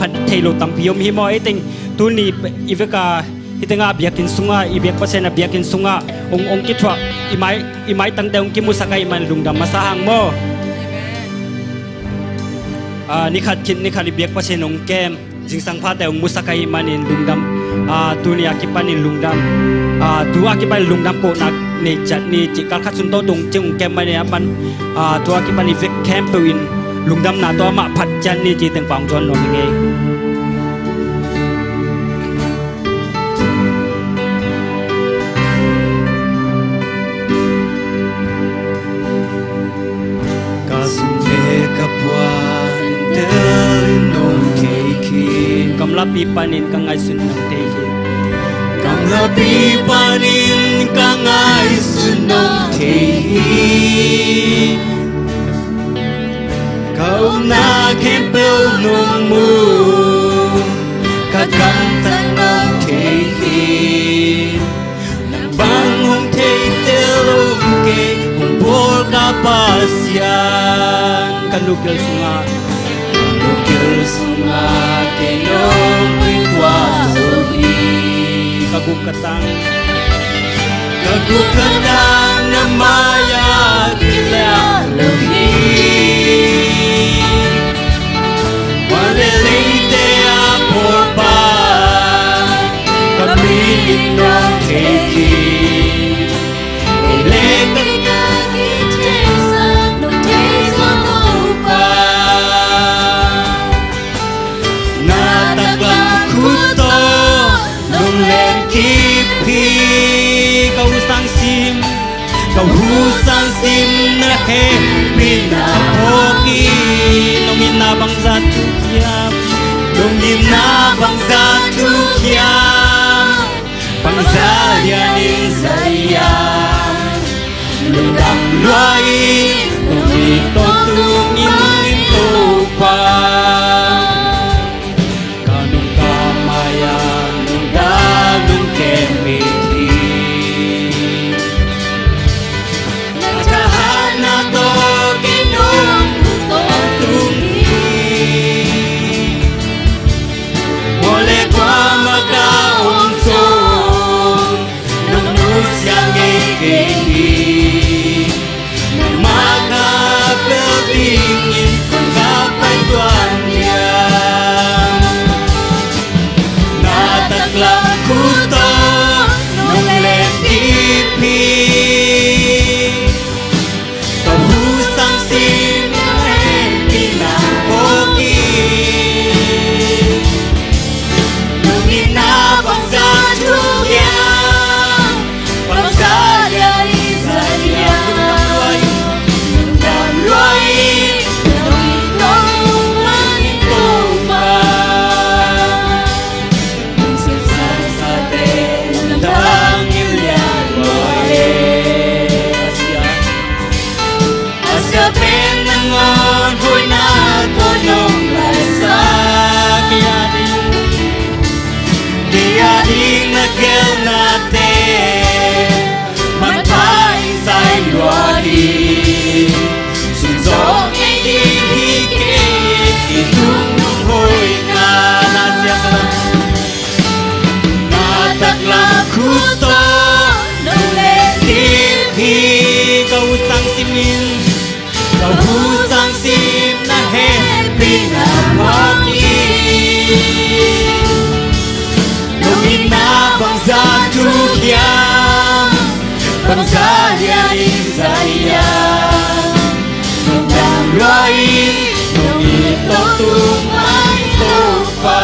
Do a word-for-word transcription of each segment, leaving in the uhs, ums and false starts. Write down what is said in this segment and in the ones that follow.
phat thei lo tampi om hi maw. Ei teng tuni i vek a, hih teng a biakinn sungah, i biak Pasian a biakinn sungah hong, hong kithuah, i mai, i maitangte hong kimusak ahih manin lungdam masa hang maw. Ah, ni khat khit ni khat i biak Pasian hong kem, zingsang phate hong musak ahih manin lungdam. Ah, tuni a kipanin lungdam. Ah, tu a kipanin lungdam kohna nei ciat ni ci, kal khat sung tawh tung cing hong kem manin a man. Ah, tu a kipan i vek khempeuh in lungdamna tawh amah phat ciat ni ci teng pang zuan nuam ing ei. Ka sum le ka puan tel in nong thei khin. Ka gamlapi panin ka ngaihsun nong thei khin. Ka gamlapi panin ka ngaihsun nong thei khin. Ka omna khempeuh nong mu, ka gamtat nong thei khin. Nang bang hong thei tel om kei, hong bawl ka Pasian. Ka nukgil sungah, ka nukgil sungah kei nong kithuah zo hi. Ka guk ka tang, ka guk ka tang na mai-ah kilian lo hi. Van le leite a bawlpa, ka min in nong thei khin. Ei le ka kitheisak nong thei zo, Topa. Na taklam khut tawh nong lenkip hi. Ka hu sangsim, ka hu sangsim na hehpihna phawk hi. Nong itna bangzah thukhia hiam, nong itna bangzah thukhia hiam. Bangzah lianin zai hiam, lungdam lua in, nong it tawh tung ing, Topa. Ka nung ka mai-ah nong dam nong kem mit hi. Na thahatna tawh kei nong hu tawh tung hi. Mual le kuamah ka om zong nong nusia ngei kei hi. Nangmah ka bel dingin kong ka pai tuan hiam. Na taklam khut tawh nong lenkip hi. Ka hu sangsim na hehpihna phawk hi. Nong itna bangzah thukhia hiam, bangzah lianin zai hiam, lungdam lua in, nong it tawh tung ing, Topa. Nong sep sasate lamdang in lian lua e. A sia pen nangawn hoihna tawh nong laisak. Kei a ding, kei a ding na geelnate manpha in zai lua hi. Sunzawh ngei ding hi kei, i nungnung hoihna na siak. Na taklam khut tawh nong lenkip hi. Ka hu sangsim in, ka hu sangsim na hehpihna phawk hi. Nong itna bangzah thukhia hiam, bangzah lianin zai hiam, lungdam lua in, nong it tawh tung ing, Topa.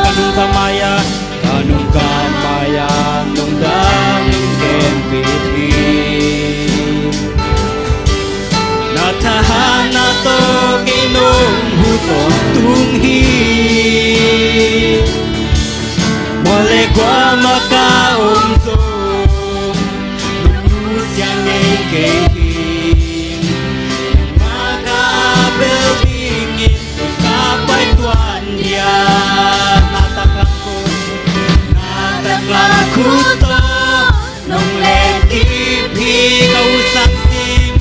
Ka nung ka mai-ah, ka nung ka mai-ah nong dam nong kem mit hi. Na thahatna tawh kei nong hu tawh tung hi. Mual le kuamah ka om zong nong nusia ngei kei hi. Nangmah ka bel dingin ka pai tuan hiam. Na taklam khut, na taklam khut tawh nong lenkip hi. Ka hu sangsim,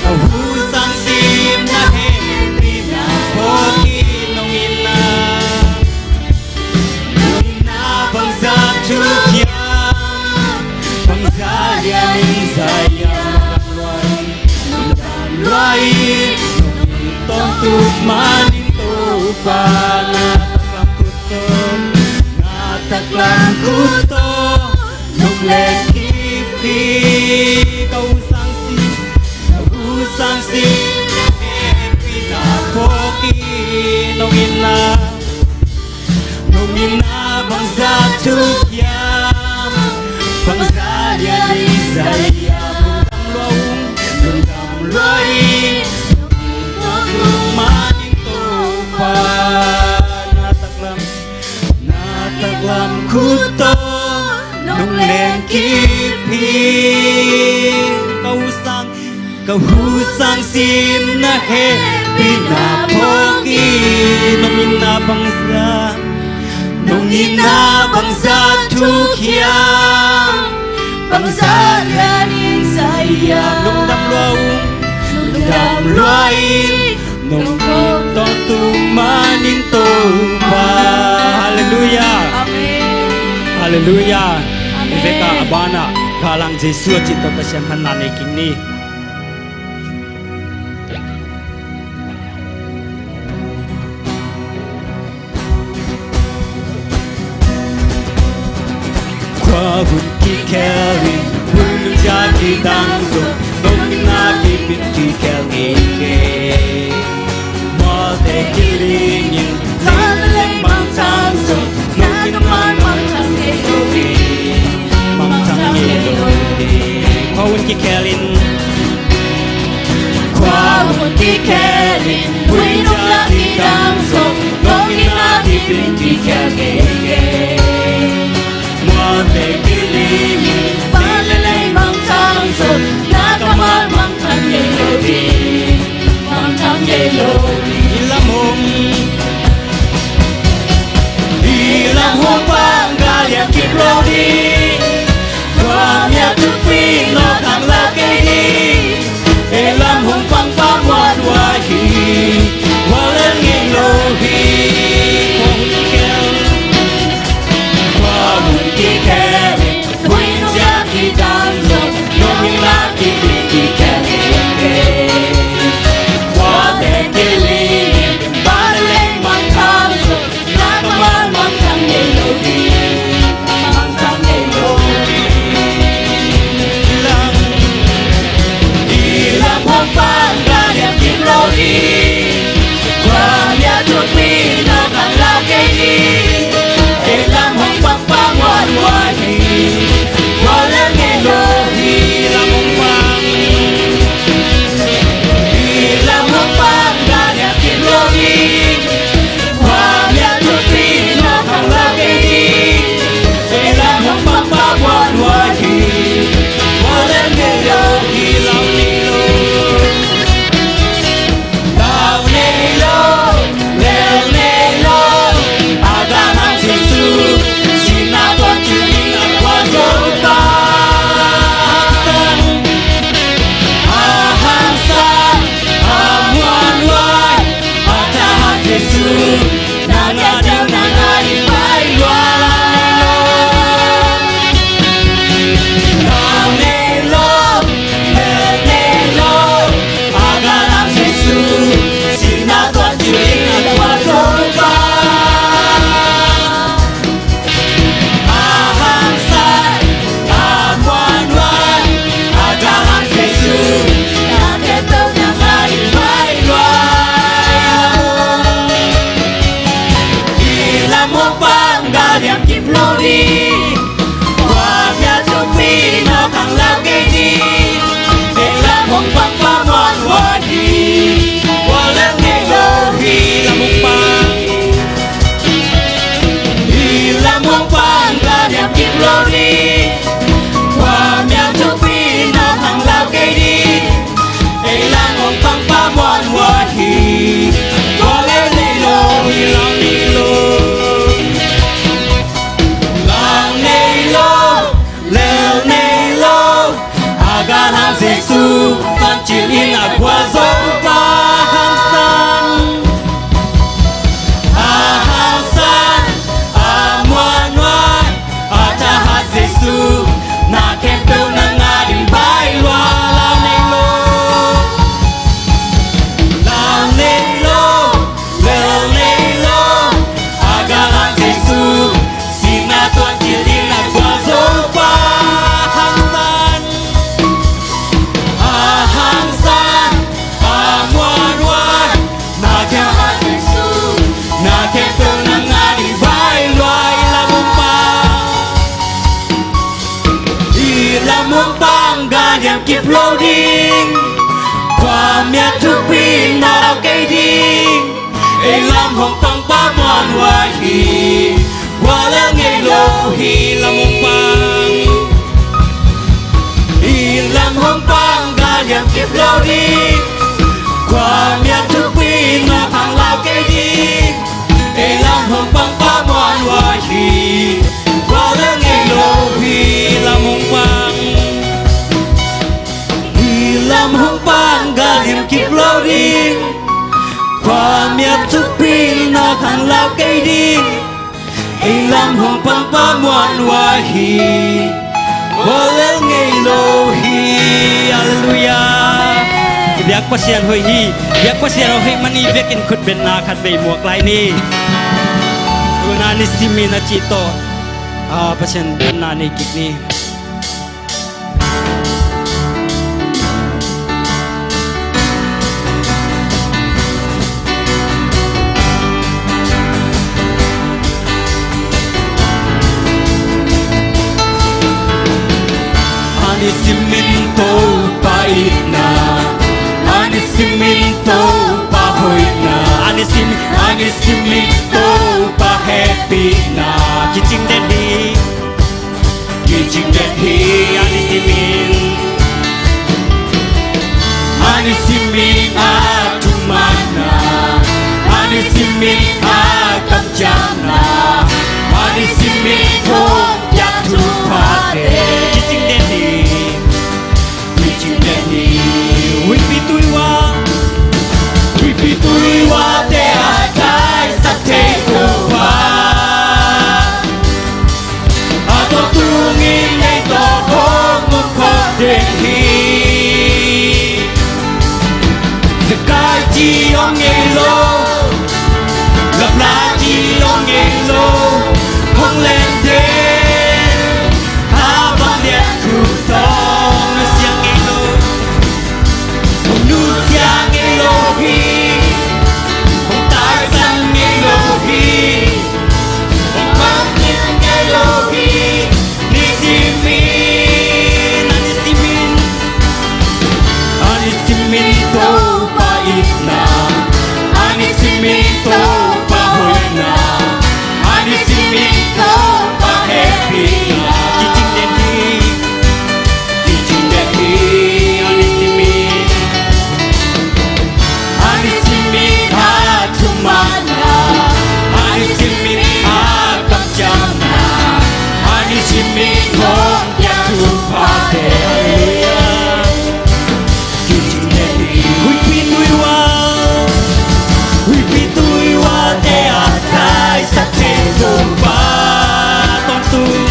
ka hu sangsim na hehpihna phawk hi. Nong itna Nong itna, nong itna bangzah thuk hiam, bangzah lian in za hiam. Lungdam lua ung, lungdam lua ung, nong itna tawh tung man in Topa. Na taklam, na taklam khut tawh nong leng kip hi. Ka hu sang, ka hu sang sin na hehpihna phawk in. Nong itna bangzah, nong itna bangzah thuk hiam, bangzah lian in za hiam. Lungdam lua ung, lungdam lua ung, nong kong tawh tung man in Topa. Halleluiah. Amen. Halleluiah. Amen. I vek a, a ban ah Galhang Jesu a cih tawh Pasian phatna nei kik ni. Khua hun kikhel in, hun nunzia kidang zong, nong itna kip in kikhel ngei kei. Mualte kiling in, lam leh mangthang zong, nong itna mangthang ngei lo ding, mangthang ngei lo ding. Khua hun kikhel in, khua hun kikhel in, hun nunzia kidang zong, nong itna kip in kikhel ngei kei. Mualte kiling in, van leh lei mangthang zong, na kammal mangthang ngei lo ding, mangthang ngei lo ding. I lam hong, i lam hong pang galhiam kip lo ding. Khuamial thukpi nawk hang lau kei ding. Ei lam hong pang Pa muanhuai hi, muanhuai ngei lo hi. Khua hun kikhel, khua hun kikhel, hun nunzia kidang zong, nong itna kip in kikhel ngei kei. Mualte kiling in, van leh lei mangthang zong, na kammal mangthang ngei lo ding, mangthang ngei lo ding. I lam, i lam hong pang galhiam kip lo ding. Khuamial thukpi nawk hang lau kei ding. Ei lam hong pang Pa muanhuai hi, muanhuai ngei lo hi. I lam hong pang, i lam hong pang galhiam kip lo ding. Khuamial thukpi nawk hang lau kei ding. Ei lam hong pang Pa muanhuai hi, muanhuai ngei lo hi. Lau nei lo, lau nei lo, lau nei lo. A galhang Jesu, sihna tawh thilhihna tua Topa. A hangsan, a muanhuai, a thahat Jesu, nang a ding nang a ding pai lua. Lau nei lo, lau nei lo, a galhang Jesu, sihna tawh thilhihna tua Topa. A hangsan, a muanhuai, a galhang Jesu, na kei tawh nang a ding pai lua. I lam hong pang galhiam kip lo ding. Khuamial thukpi nawk hang lau kei ding. Ei lam hong pang Pa muanhuai hi, muanhuai ngei lo hi. I lam hong pang, i lam hong pang galhiam kip lo ding. Khuamial thukpi nawk hang lau kei ding. Ei lam hong pang Pa muanhuai hi, muanhuai ngei lo hi. Lau nei lo, kip lo ding. Khuamiat thupi na kei ding. Ei lam hong pangpa muan uh ahi. Kua lel ngei lo hi. Lam hong pang. Ei lam hong pang, gal hiam kip lo ding. Khuamiat thupi na khang lau kei ding. Ei lam hong pangpa muan uh ahi. Kua lel ngei lo hi. Lam hong pang. Ei lam hong pang, gal hiam kip lo ding. Khuamiat thupi na khang lau kei ding. Ei lam hong pangpa muan uh ahi. Kua lel ngei lo hi. Halleluiah. Biak Pasian hoih hi. Biak Pasian hoih man hi. Biakinn khutbetna khat vei muak lai ni. Tuna nisimin a cih tawh, ah, Pasian thanna nei kik ni. A nisimin Topa itna, a nisimin Topa hoihna, a nisim, a nisimin Topa hehpihna. Kicing den hi. Kicing den hi a nisimin. A nisimin a thumanna, a nisimin a kamciamna, a nisimin thong piak thuphate. Kicing den hi. Huihpi tui ua, huihpi tui uate a taisan thei Topa, a tawntungin ei tawh hong om khawm den hi. Zekai ci om ngei lo, Lapla ci om ngei lo, hong len den. A vanglian khut tawh nusia ngei lo, hong nusia ngei lo hi. Hong taisan ngei lo hi. Hong mangngilh ngei lo hi. Nisimin, a nisimin, a nisimin Topa itna, a nisimin Topa hoihna, a nisimin Topa hehpihna. Kicing den hi, kicing den hi, a nisimin, a nisimin a thumanna, a nisimin a kamciamna, a nisimin thong piak thuphate. Halleluiah. Kicing den hi. Huihpi tui ua, huihpi tui uate a taisan thei Topa, tawntung,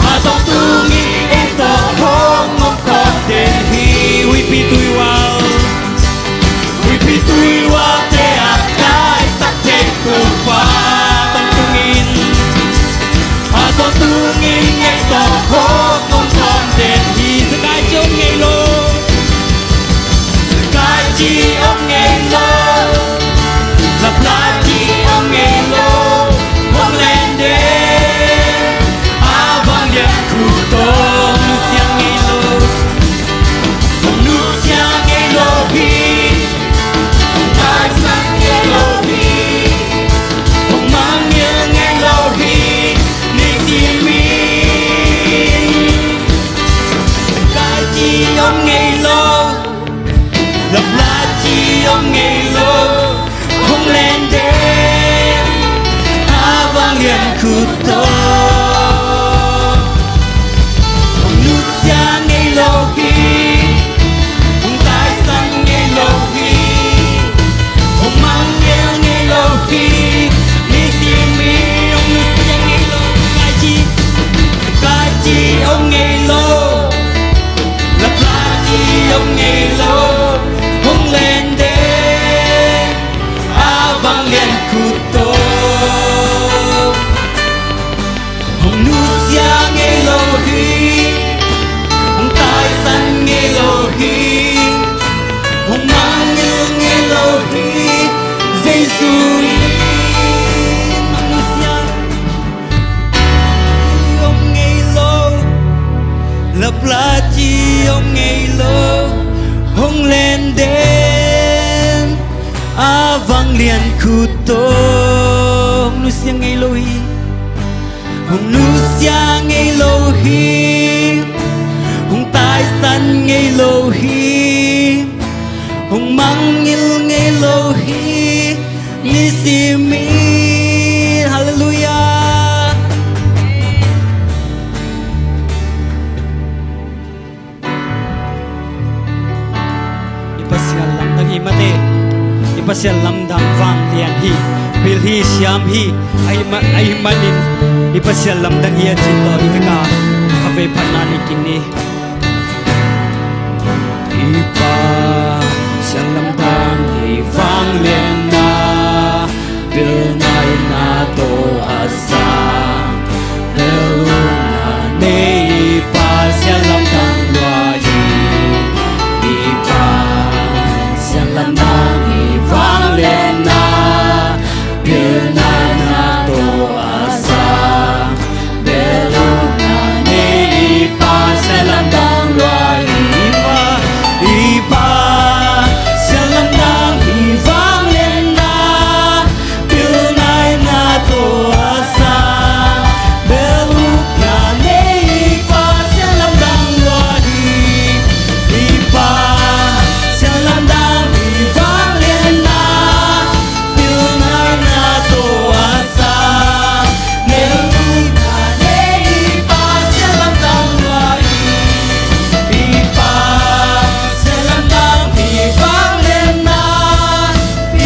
a tawntungin ei tawh hong om khawm den hi. Huihpi tui ua, huihpi tui uate a taisan thei Topa, tawntungin, a tawntungin ei tawh hong om khawm den hi. Zekai ci om ngei lo, zekai ci om ngei lo, Lapla ci om ngei lo, hong len den. A vanglian khut tawh nusia ngei lo, hong nusia ngei lo hi. Hong taisan ngei lo hi. Hong mangngilh ngei lo hi. Nisimin, zekai ci om ngei lo, Lapla ci om ngei lo, hong len den. A vanglian khut tawh hong nusia ngei lo hi. Hong taisan ngei lo hi. Hong mangngilh ngei lo hi. Nisimin hong nusia ngei lo. Zekai ci, zekai ci om ngei lo, Lapla ci om ngei lo, hong len den. A vanglian khut tawh ngei lo hi. Hong nusia ngei lo hi. Hong taisan ngei lo hi. Hong mangngilh ngei lo hi. Nisim in. Halleluiah. I Pasian lamdang hi mate. I Pasian lamdang vanglian hi. Pil hi, siam hi. Ahi ma-, ahi manin i Pasian lamdang hi a cih tawh i vekpi-a khatvei phatna nei kik ni. I Pasian lamdang hi vanglianna, pilnaina tawh a sang, belhumna nei i Pasian lamdang lua hi. I Pasian lamdang hi vanglianna, pilnaina tawh a sang, belhumna nei i Pasian lamdang lua hi. I Pa, i Pasian lamdang hi vanglianna, pilnaina tawh a sang, belhumna nei i Pasian lamdang lua hi. I Pasian lamdang hi vanglianna, pilnaina tawh a sang, belhumna nei i Pasian lamdang lua hi. I Pasian lamdang hi vanglianna,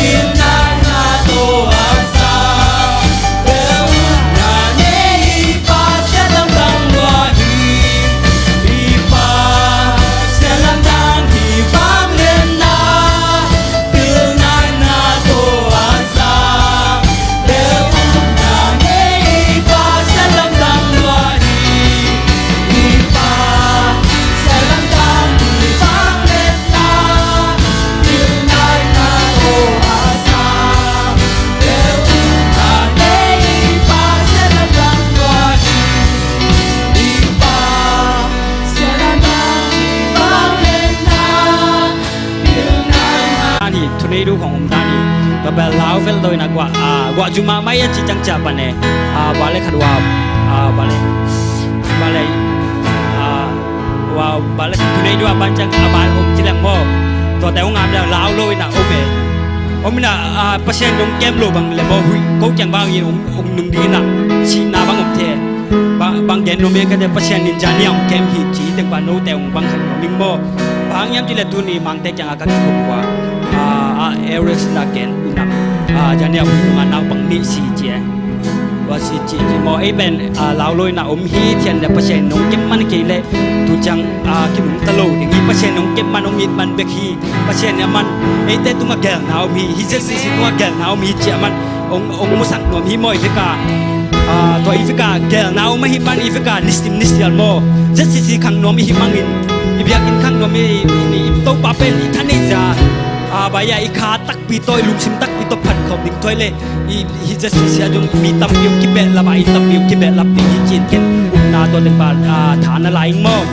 pilnaina tawh a sang, belhumna nei i Pasian lamdang lua hi. I Pasian lamdang hi vanglianna, pilnaina tawh a sang, belhumna nei i Pasian lamdang lua hi. I Pasian lamdang hi vanglianna, pilnaina tawh a sang, belhumna nei i Pasian lamdang lua hi. I Pasian lamdang hi vanglianna, pilnaina. Ani, thunei duh khong om dan hi. Tua bel lau vel lo in a guah, a, guah zumah mai a ci ciang cia pan e. A, bale khat ua, a, bale, bale, a, ua, bale khat thunei duh a pan ciang a bale om ci leng maw. Tuate hong ngap leng lau lo in a om e. Om in a, a, Pasian nong kem lo bang le maw, hui, ko kiang bang in ong, ong nung ding in a, sihna bang om thei. Bang, bang gen nuam e ka te, Pasian in zani a ong kem hi ci teng pan note ong bang khat nuam ing maw. Bang hang hiam ci le tuni Mangte kiang a ka kikhop ua, a, a, Everest na gen in a, a, zani a hui nung a naupang nih si ci e. Tua si ci ci maw, ei pen, a, lau lo in a om hi, thian le Pasian nong kem man kei le, tu ciang, a, kinungta lo ding hi, Pasian nong kem man ong it man bek hi. Pasian in a man, eite tungah gelna om hi, hi Z C C tungah gelna om hi ci a man, ong, ong musak nuam hi maw i vekpi-a. A, tua i vekpi-a gelna om ahih man i vekpi-a nisim nisial maw. Z C C khang nuam i hih manin, i biakinn khang nuam i, i, i Topa pen i thaneih zia, a, bai a i kha takpi tawh, i lungsim takpi tawh phat khawm ding thuai le, i, hi Z C C a zong mi tampi ong kibehlap a, i tampi ong kibehlap ding hi ci-in ken upna tua teng pan, a, tha na la ing maw.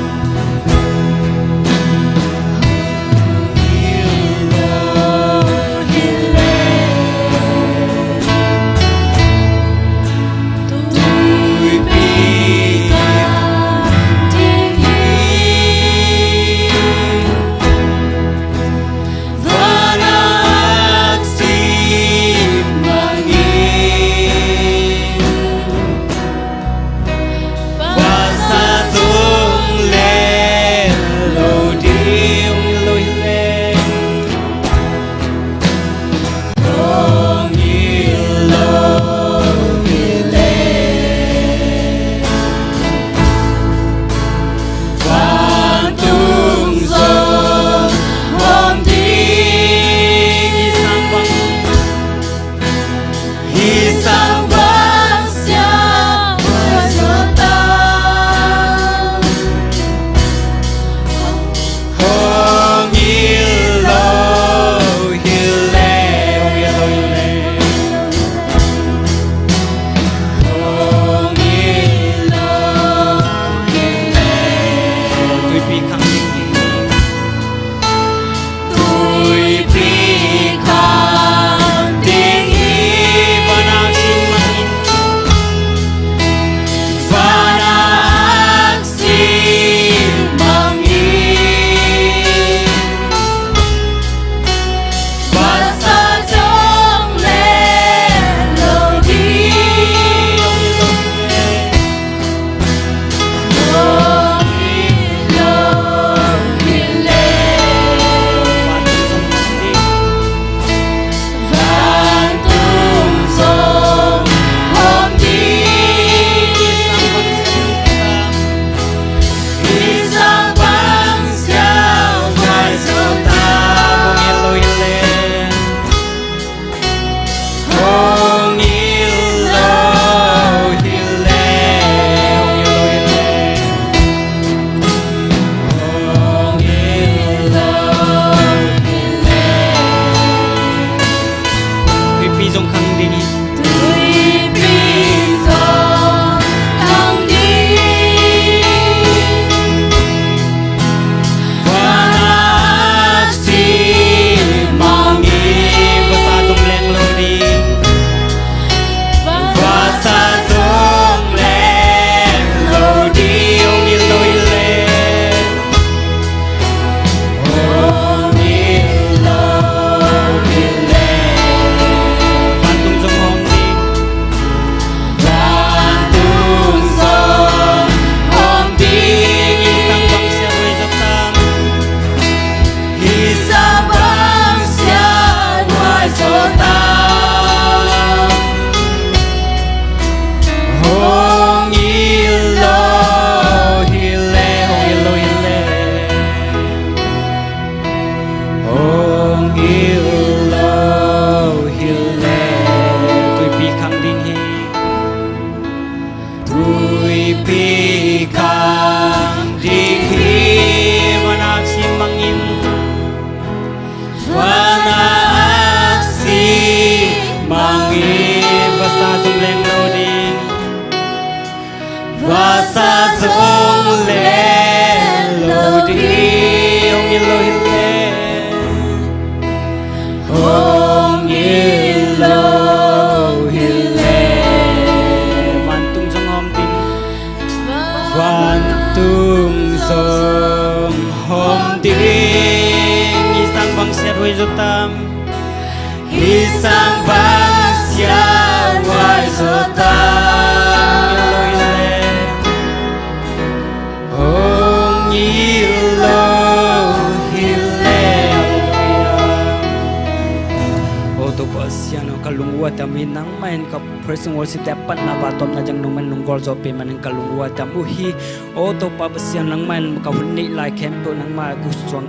Siam hi. Nangmah in ka praise and worship te a patna, a tawpna zong nangmah in nong gualzo pia manin ka lungua tam uh hi. O Topa Pasian, nangmah in ka hun neih lai khempeuh nangmah a kusuang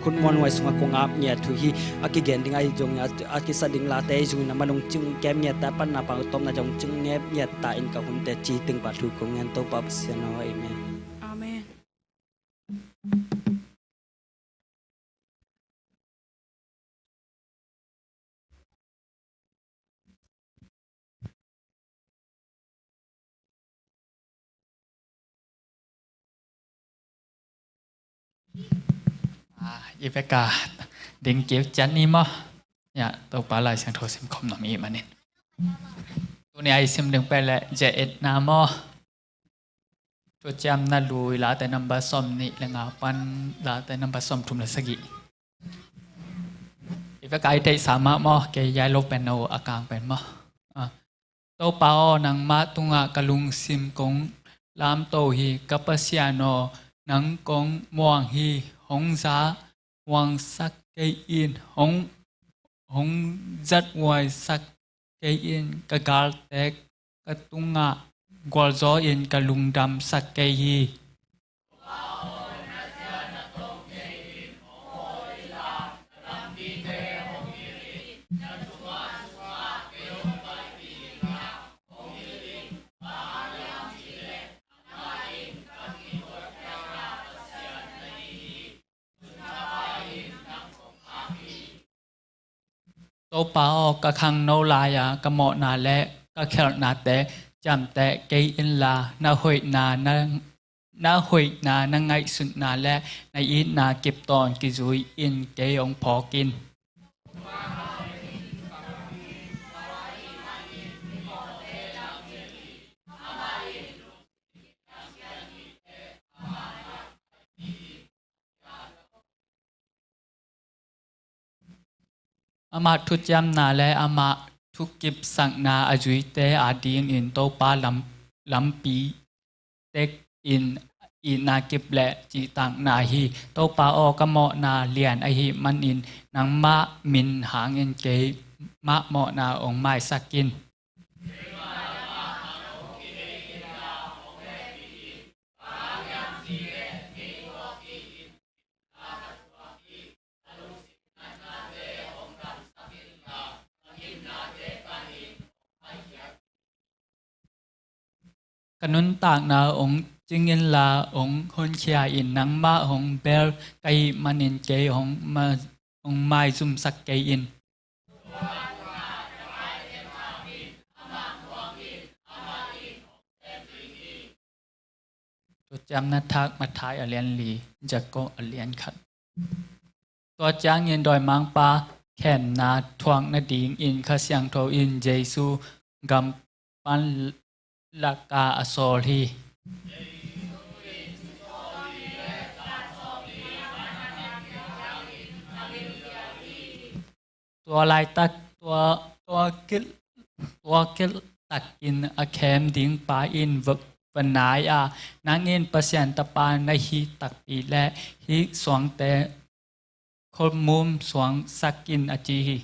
khut muanhuai sungah kong ap ngiat uh hi. A kigen ding ahi zong a, a kisa ding late ahi zongin nangmah nong cing kem ngiat ta, a patna, a tawpna zong cing ngiat ta in ka hunte ci teng pah thu kong ngen Topa Pasian aw. Amen. Amen. Ah, i vek a ding keu ciat ni maw? Ya, Topa Lai Siangtho sim khawm nuam i hih manin. Tuni a i sim ding pen leh J eight na maw? Thuciamna Lui, Late number sawmnih le nga pan Late number sawmthum le sagih. I vek a i theihsa mah maw, kei yellow pen na uh a kang pen maw. Ah. Topa aw, nangmah tungah ka lungsim kong lamto hi. Ka Pasian aw, nang kong muang hi. Hong za muangsak kei in, hong, hong zathuaisak kei in, ka galte ka tungah gualzo in, ka lungdamsak kei hi. Topa aw, ka khangno lai-a ka mawhna le ka khialhnate ciamteh kei inla, na hoihna, na, na hoihna, na ngaihsutna le na itna kip tawn kizui in kei hong phawk in. Amah thuciamna le amah thukipsakna a zuite adingin Topa lam, lampi tekin itna kip le cihtakna hi. Topa aw, ka mawhna lian ahih manin nangmah min hangin keimah mawhna hong maisak in. Ka nuntakna hong cing inla, hong honkhia in, nangmah hong bel ka hih manin kei hong ma, hong maizumsak kei in. Thuciamna thak Matthai a lian li, Jakob a lian khat. Tua ciangin dawimangpa khemna thuak nadingin Kha Siangtho in Jesu gam pan laka a sawl hi. Tua laitak, tua, tua kil, tua kiltakin a khem ding pa in va, va nai a, nang in Pasian Tapa na hi takpi leh hih suangte khualmum suangsak in a ci hi.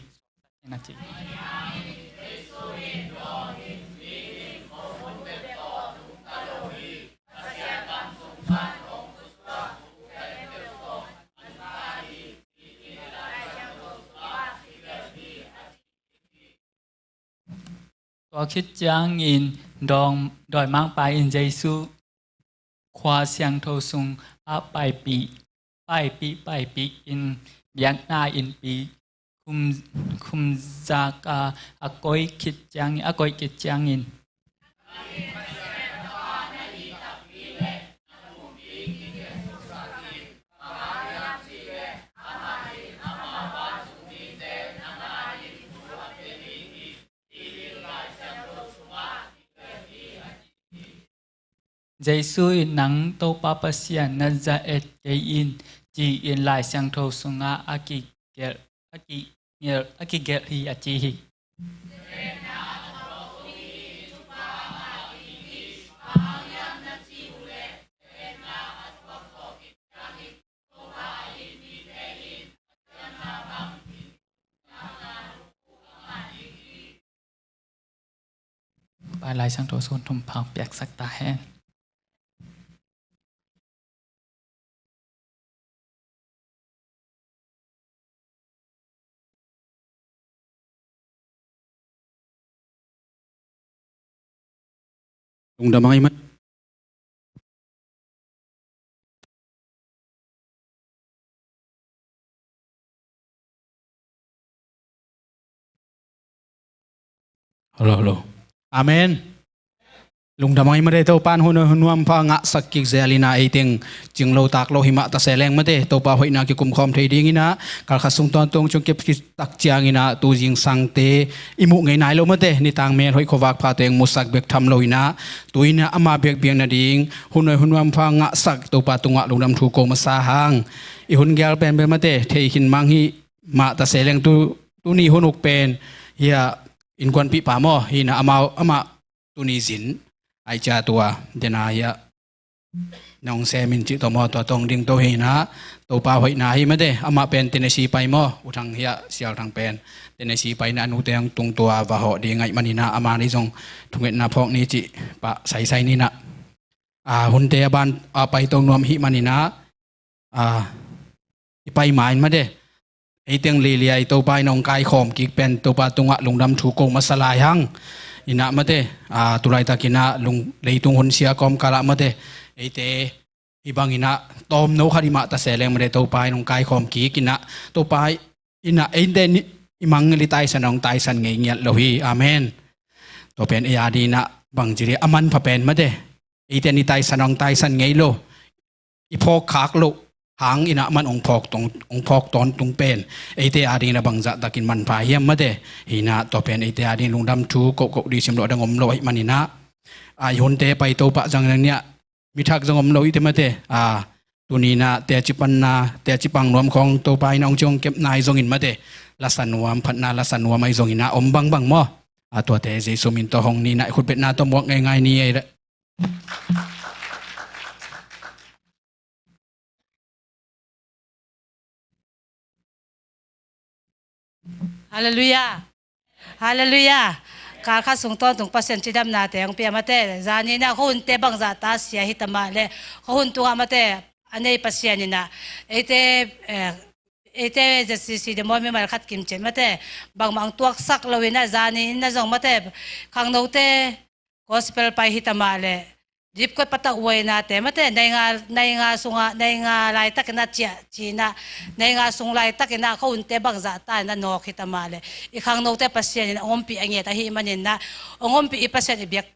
Tua khit ciangin dawng, dawimangpa in Jesu khua siangtho sungah paipih, paipih, paipih in biakna innpi khum, khumzak a, a koih khit ciangin, a koih khit ciangin. Jesu in nang Topa Pasian na za et kei in ci-in Lai Siangtho sungah a kigelh, a kigelh, a kigelh hi a ci hi. Pai Lai Siangtho sun thum phang piaksak ta hen. Lungdam hang i man. Hello, hello. Amen. Lungdam hang i mate, Topa in hun, hun nuam pha ngahsak kik zel in ah, ei teng cing lo tak lo hi mah ta se leng mate, Topa hoihna kikum khawm thei ding in ah, kal khat sung tawntung ciang kep kik tak ciangin ah, tu zingsangte i muh ngei nai lo mate, nitang mel hoih khuavak pha teng musak bek tham lo in ah, tu in ah ama biakpiakna ding hun nuam, hun nuam pha ngahsak Topa tungah lungdam thu ko masa hang. I hun gial pen bel mate, thei khin mang hi mah ta se leng, tu, tuni hun uk pen hi a, innkuanpihpa maw, hi in ah, amau, amah tuni zin ai cia tua dena hi a, nong sem in cih tawh maw, tua tawh ding to hi in ah, Topa hoihna hi mate, amah pen Tennessee pai maw, U Thang hi a, Sial Thang pen Tennessee pai in ah, a nute hong tung tua va hawh ding ahih manin ah, ama ni zong thungetna phawk ni cih pah saisai ni in ah, a, hunte a ban a pai to nuam hi manin ah, a, i pai ma in mate, ei teng liliai Topa in hong kaikhawm kik pen Topa tungah lungdam thu ko masa lai hang. In ah mate, a, tu laitakin ah lung, leitung hun sia kawmkal ah mate, eite hih bangin ah tawmno khat i mah ta se leng mate, Topa in hong kaikhawm kik in ah, Topa in ah eite ni, i mangngilh i taisan hong taisan ngei ngiat lo hi. Amen. Tua pen ei a dingin ah bangci ding a manpha pen mate, eite ni taisan hong taisan ngei lo, i phawk khak loh hang in ah man hong phawk tong, hong phawk tawntung pen eite a dingin ah bangzah takin manpha hiam mate. Hi in ah tua pen eite a dingin lungdam thu kohkoh ding sim loh dang om lo ahih manin ah, a, i hunte pai to pah zang dang ni ah, mi thak zong om lo i te mate. A, tuni in ah teci panna, teci pang nuam khawng Topa in ah hong ci hong kepna ahi zongin mate, lasa nuam, phatna lasa nuam ahi zongin ah om bangbang maw, a, tuate Jesu min tawh hong ni in ah, i khutbetna tawh muak ngeingai ni ei leh. Halleluiah. Halleluiah. Kal khat sung tawntung Pasian cidamnate hong pia mate. Zani in ah khuahunte bangzah ta sia hi ta mah leh, khuahun tungah mate, a nei Pasian in ah eite, eh, eite Z C C demo mimal khat kimcin mate, bangmah hong tuaksak lo in ah, zani in ah zong mate, khangnote gospel pai hi ta mah leh, dipkot patah uainate mate, nai nga, nai nga sungah, nai nga laitakin ah ciah ci in ah, nai nga sung laitakin ah khuahunte bangzah ta in ah nawk hi ta mah leh, i khangnote Pasian in hong ompih a ngiat ahih manin ah, hong ompih i Pasian, i biak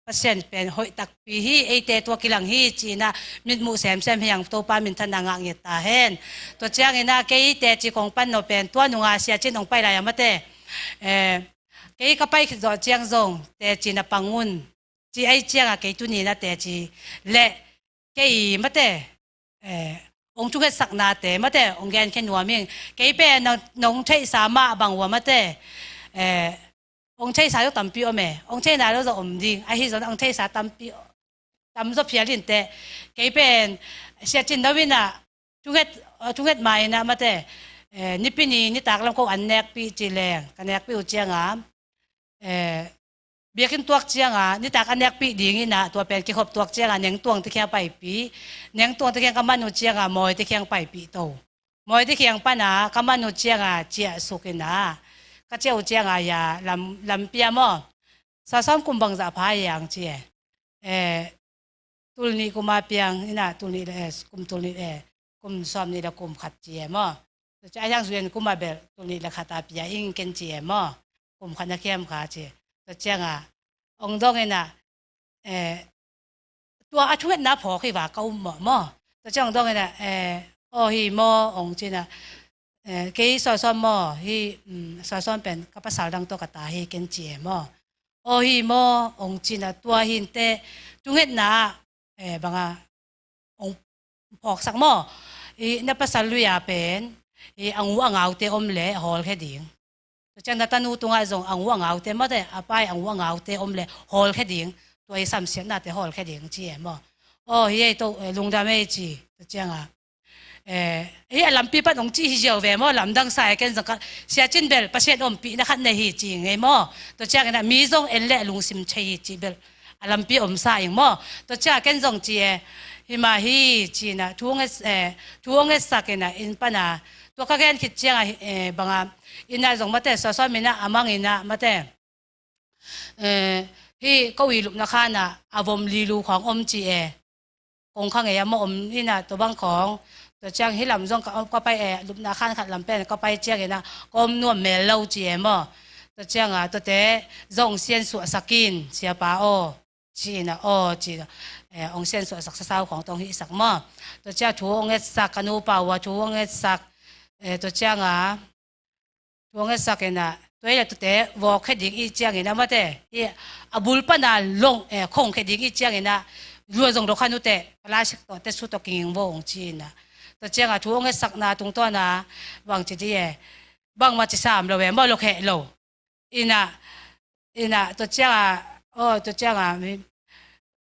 Pasian pen hoih takpi hi, eite tua kilang hi ci in ah mitmuh semsem hi hang. Topa minthanna ngah ngiat ta hen. Tua ciangin ah kei teci kong pan nop pen tua nunga Sia Cin hong pai lai a mate, eh, kei ka pai khit zawh ciang zong teci na pang un, ci ahih ciangah kei tuni in ah teci leh kei mate, eh, hong thungetsaknate mate hong genkhia nuam ing. Kei pen nong, nong theihsa mah bang uh a mate, eh, hong theihsa zong tampi om e, hong theih nai lo zong om ding, ahi zong hong theihsa tampi, tamzaw phial inteh. Kei pen Sia Cin no in ah thunget, thunget ma in ah mate, eh, Nipi ni nitak lam ko an nekpih ci leng, ka nekpih uh ciangah, eh, biakinn tuak ciangah nitak a nekpih ding in ah, tua pen kikhop tuak ciangah Nengtuang te kiang paipih, Nengtuang te kiang ka man uh ciangah Mawi te kiang paipih to. Mawi te kiang pan ah ka man uh ciangah ciahsuk in ah, ka ciah uh ciangah ya lam, lampi ah maw, sa sawm kum bangzah pha hi hang ci e. Eh, tul nih kum a piang in ah, tul nih le, eh, kum tul nih, eh, kum sawm nih le kum khat ci e maw. Tua ciang a hiang zui in kum a bel tul nih le khat a pia ing ken ci e maw. Kum khat na kiam kha ci. Tua ciangah hong dong in ah, eh, tua a thungetna phawk hi va ka um mawh maw. Tua ciang hong dong in ah, eh, aw hi maw hong ci in ah, eh, kei Suan Suan maw hi, mm, Suan Suan pen ka pasal dang tawh ka ta hi ken ci e maw. Aw hi maw hong ci in ah, tua hi inteh, thungetna ah, eh, bang a hong phawksak maw. I na pasal lui a pen, i a ngu a ngaute om leh hawlkhia ding. Tua ciang na tanu tungah zong a ngu a ngaute mate, a pa i a ngu a ngaute om leh hawlkhia ding. Tua i samsiatnate hawlkhia ding ci e maw. Aw hi ei to, eh, lungdam ei ci. Tua ciangah, eh, hih a lampi pan hong cih hi ziau ve maw, lamdang sa e. Ken zong ka, Sia Cin bel Pasian ompihna khat nei hi ci ngei maw. Tua ciangin ah mi zong en leh lungsim thei hi cih bel a lampi om sa ing maw. Tua ciang ken zong ci e, hi mah hi ci-in ah thu hong et, eh, thu hong etsak in ah inn pan a, tua ka gen khit ciang a, eh, bang a, inn ah zong mate, suasuami in ah a mang in ah mate, eh, hih ko i lupna khan ah a vom li lu khawng om ci e. Kong kha ngei a maw om in ah tua bang khawng. Tua ciang hih lam zong ka, ka pai e, lupna khan khat lam pen ka pai ciangin ah ka om nuam mel lo ci e maw. Tua ciang a, tuate zong siansuahsak in siapa aw ci-in ah, aw ci-in ah, eh, hong siansuahsak sasau khawng tawh hong hihsak maw. Tua ciang thu hong etsak, ka nupa uh a thu hong etsak, eh, tua ciang a thu hong etsak in ah, tua hi leh tuate vawk khia ding i ciangin ah mate, i a bul pan a long, eh, khong khia ding i ciangin ah, lua zong lo khan uh teh, plastic tawh te su tawh kinging vo hong ci-in ah. Tua ciang a thu hong etsakna tungtawn a bang ci di e, bangmah ci sam lo e maw, lo kheh lo. In ah, in ah, tua ciang a, aw, tua ciang a, mi,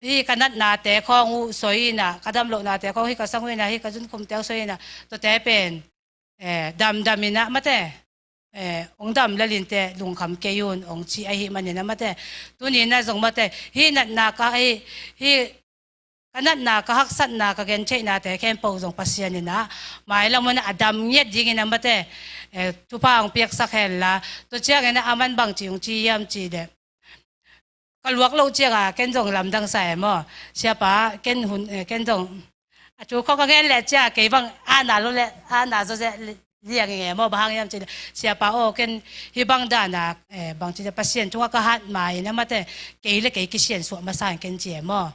hih ka natnate khawng uh soi in ah, ka damlohnate khawng, hih ka sang uh in ah, hih ka zunkhumte uh soi in ah, tuate pen, eh, damdam in ah mate, eh, hong dam lel in teh lungkham kei un hong ci ahih manin ah mate. Tuni in ah zong mate, hih natna ka, hih, hih ka natna, ka haksatna, ka gentheihnate khempeuh zong Pasian in ah mailam un ah a dam ngiat dingin ah mate, eh, thupha hong piaksak hen la. Tua ciangin ah aman bang ci hong ci hiam cih leh, ka luak loh ciang a ken zong lamdang sa e maw. Siapa, ken hun, eh, ken zong a thu khawng ka gen leh ciang a kei bang a na lo leh a na zaw zeh liang ing e maw. Bang hang hiam cih leh, siapa aw, ken hih bang dan a, eh, bang ci leh Pasian tungah ka hat ma in ah mate, kei le kei kisiansuah masa in ken ci e maw.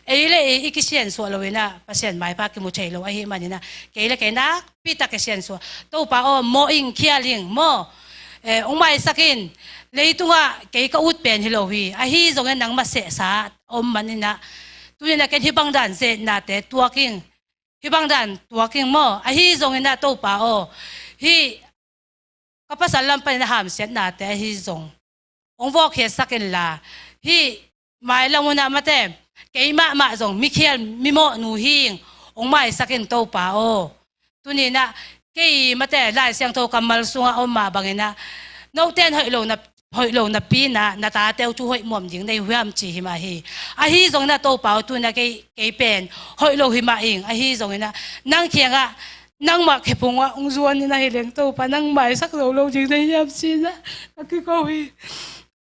Ei le ei i kisiansuah lo in ah Pasian maipha kimu thei lo ahih manin ah, kei le kei nakpi tak kisiansuah. Topa aw, mawh ing, khial ing maw. Eh, hong maisak in, leitungah kei ka ut pen hi lo hi, ahi zongin nangmah sehsa om manin ah, tuni in ah ken hih bang dan zetnate tuak ing, hih bang dan tuak ing maw. Ahi zongin ah Topa aw, hih ka pasal lam panin a hamsiatnate ahi zong hong vawkkhiatsak in la, hih mailam hun ah mate, kei mahmah zong mikhial mimawhnu hi ing, hong maisak in Topa aw. Tuni in ah kei mate, Lai Siangtho kammal sungah om mah bangin ah, note in hoih lo na, hoih lo napi in ah na tate uh thu hoih muam ding nei uh hiam ci hi mah hi. Ahi zongin ah Topa aw, tuni in ah kei, kei pen hoih lo hi mah ing, ahi zongin ah nang kiangah, nangmah khephung ah hong zuan in ah hi leng Topa, nang maisak zo lo ding na hiam ci in ah ka kiko hi.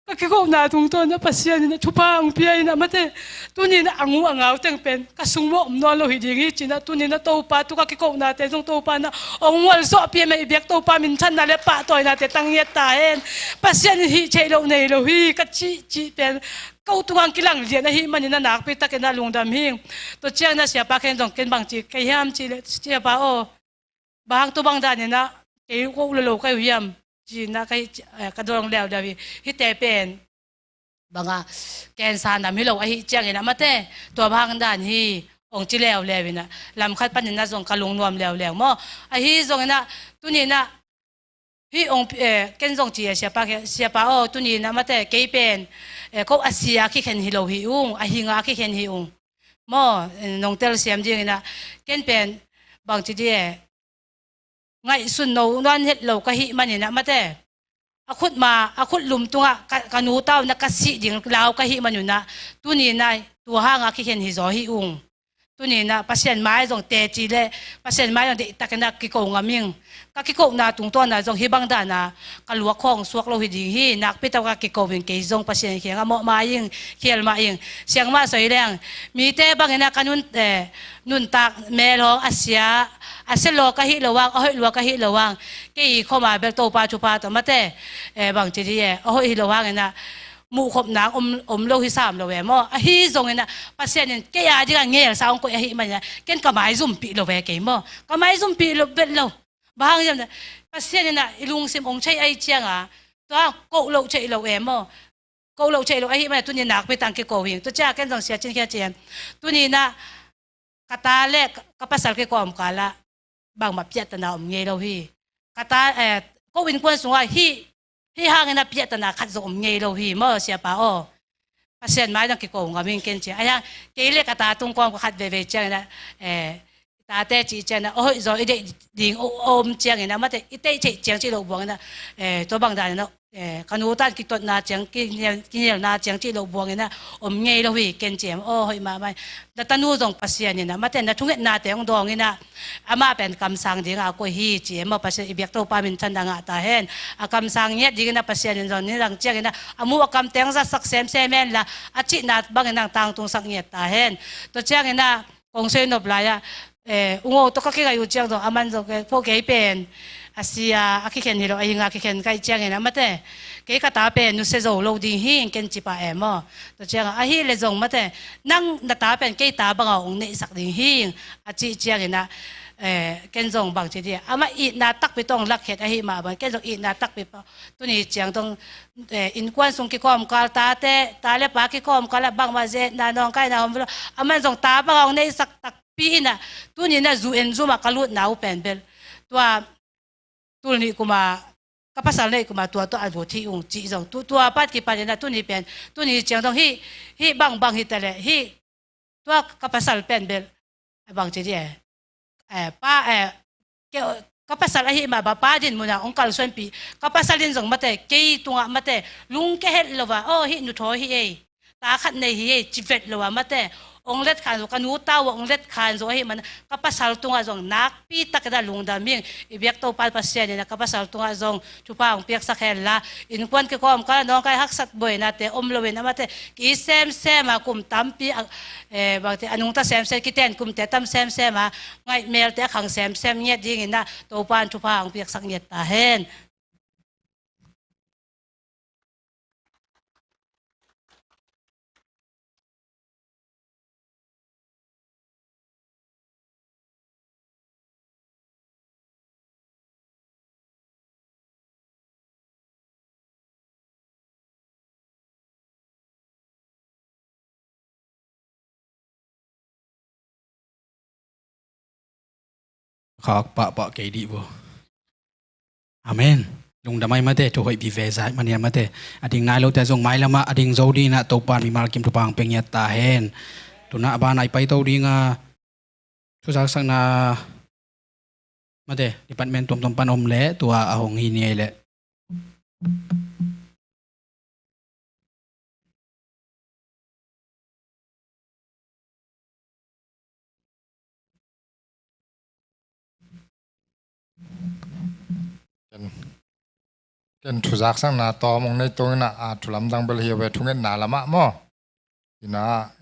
Ka kikona tungtawn ah Pasian in ah thupha hong pia in ah mate, tuni in ah a ngu a ngau teng pen ka sung mawh om nawn lo hi ding hi ci in ah, tuni in ah Topa, tu ka kikonate zong Topa in ah hong ngualzawhpih mah i biak Topa, minthanna le pahtawihnate tang ngiat ta hen. Pasian in hih theih loh nei lo hi ka cih, cih pen ko tungah kilang lian ahih manin ah nakpi takin ah lungdam hi ing. Tua ciangin ah siapa, ken zong ken bang ci ka hiam cih leh, siapa aw, bang hang tu bang danin ah kei ko lo lo ka hi uh hiam ci in ah ka hi, eh, ka dong leuleu hi. Hihte pen bang a, cancer nam hi lo ahih ciangin ah mate, tua bang hang dan hi hong ci leuleu in ah, lam khat panin ah zong ka lungnuam leuleu maw. Ahi zongin ah tuni in ah hih hong, eh, ken zong ci e, siapa, siapa aw, tuni in ah mate, kei pen, eh, ko a sia a kikhen hi lo hi ung, a hinga a kikhen hi ung maw. Eh, nong telsiam dingin ah, ken pen bang ci di e, ngaihsun no nuan het lo ka hih manin ah mate, a khut ma, a khut lum tungah ka, ka nu tau in ah ka sih ding lau ka hih man un ah, tuni in ah tua hanga kikhen hi zaw hi ung. Tuni in ah Pasian mai zong teci le Pasian mai zong deihtakin ah kiko ngam ing. Ka kikona tungtawn ah zong hih bang dan a ka luak khawng suak lo hi ding hi, nakpi tak ka kiko ing, kei zong Pasian kiangah mawh mah ing, khial mah ing. Siang mah soi leng, mite bangin ah ka nun, eh, nuntak mel hawng a sia, a sia lua ka hih lo hang, a hoih lua ka hih lo hang, kei khawm a bel Topa thupha tawh mate, eh, bang ci di e, a hoih hi lo hangin ah muhkhopna om, om lo hi sam lo e maw. Ahi zongin ah Pasian in kei a dingah ngelsa hong koih ahih manin ah ken ka maizumpih lo ve kei maw. Ka maizumpih lo vet lo. Bang hang hiam, Pasian in ah i lungsim hong theih ahih ciangin ah, tua koh loh theih lo e maw. Koh loh theih lo ahih manin ah tuni nakpi tak kiko hi ing. Tua ciang ken zong Sia Cin kiang ci e, tuni in ah ka ta le ka, ka pasal kikawm kal ah bangmah piahtana om ngei lo hi. Ka ta, eh, ko innkuan sungah hih, hih hangin ah piahtana khat zong om ngei lo hi maw, siapa aw. Pasian mai dang kiko ngam ing, ken ci e. Ahi hang kei le ka ta tung kawm ka khat veve ciangin ah, eh, tate cih ciangin ah, a hoih zaw i deih ding a om ciangin ah, mate, i teih theih ciang cih loh buangin ah, eh, tua bang danin ah, eh, ka nu tan kitotna ciang, kinial-, kinialna ciang cih loh buangin ah om ngei lo hi, ken ci em, aw, hoih mahmah hi. Na tanu zong Pasian in ah, mate, na thungetnate hong dawngin ah, amah pen kamsang dingah a koih hi ci em maw, Pasian i biak Topa minthanna ngah ta hen. A kamsang ngiat dingin ah Pasian in zong nidang ciangin ah a muh a kamte hong zatsak semsem hen la, a cihna bangin ah tangtungsak ngiat ta hen. Tua ciangin ah kong seinop lai-ah, eh, ungo tawh ka kingaih uh ciang zong, aman zong, eh, pho kei pen a sia a kikhen hi lo, a hinga kikhen ka hih ciangin ah, mate, kei ka ta pen nusia zo lo ding hi, ken ci pah em maw. Tua ciangah, ahih leh zong, mate, nang na ta pen kei ta bangah hong neihsak ding hi, a cih ciangin ah, eh, ken zong bang ci dih, amah itna takpi tawh hong lakkhiat ahih mah bang, ken zong itna takpi pa, tuni ciang tawh, eh, innkuan sung kikawmkal, tate, ta le pa kikawmkal ah bangmah ze-etna nawngkaina om lo, aman zong ta bangah hong neihsak takpi in ah, tuni in ah zu en zum ah ka lutna uh pen bel, tua tul nih kum a, ka pasal neih kum a tua tawh a lut hi ung cih zong, tu, tua pan kipan in ah tuni pen, tuni ciang zong hih, hih bangbang hi ta leh, hih, tua ka pasal pen bel, a bang ci dih, eh, eh, pa, eh, ke, ka pasal ahih mah bang pa din mun ah hong kalsuanpih, ka pasal in zong, mate, kei tungah, mate, lungke het lo a, aw, hih nu thaw hi ei, ta khat nei hi ei, ci vet lo a, mate, hong letkhan zo, ka nu ta uh hong letkhan zo ahih man ka pasal tungah zong nakpi takin ah lungdam hing. I biak Topa Pasian in ah ka pasal tungah zong thupha hong piaksak hen la, innkuan kikawmkal ah nawngkai haksat buainate om loin ah, mate, ki semsem a kum tampi a, eh, bangte a nungta semsem, kiten kumte tam semsem a, ngaihmelte a khang semsem ngiat dingin ah Topa in thupha hong piaksak ngiat ta hen. Khak pahpah kei dih bo. Amen. Lungdam ai, mate, thu hoih vive zai mania, mate. A ding nai lote zong mailamah a ding zo dingin ah Topa mimal kim thupha hong pia ngiat ta hen. Tunah a ban ai paito ding a, thuzaksakna, mate, department tuamtuam pan om leh tua a hong hi ni ei leh. Ken, ken thuzaksakna tawm hong nei tungin ah, a, thu lamdang bel hi ve, thungetna lamah maw. Inah,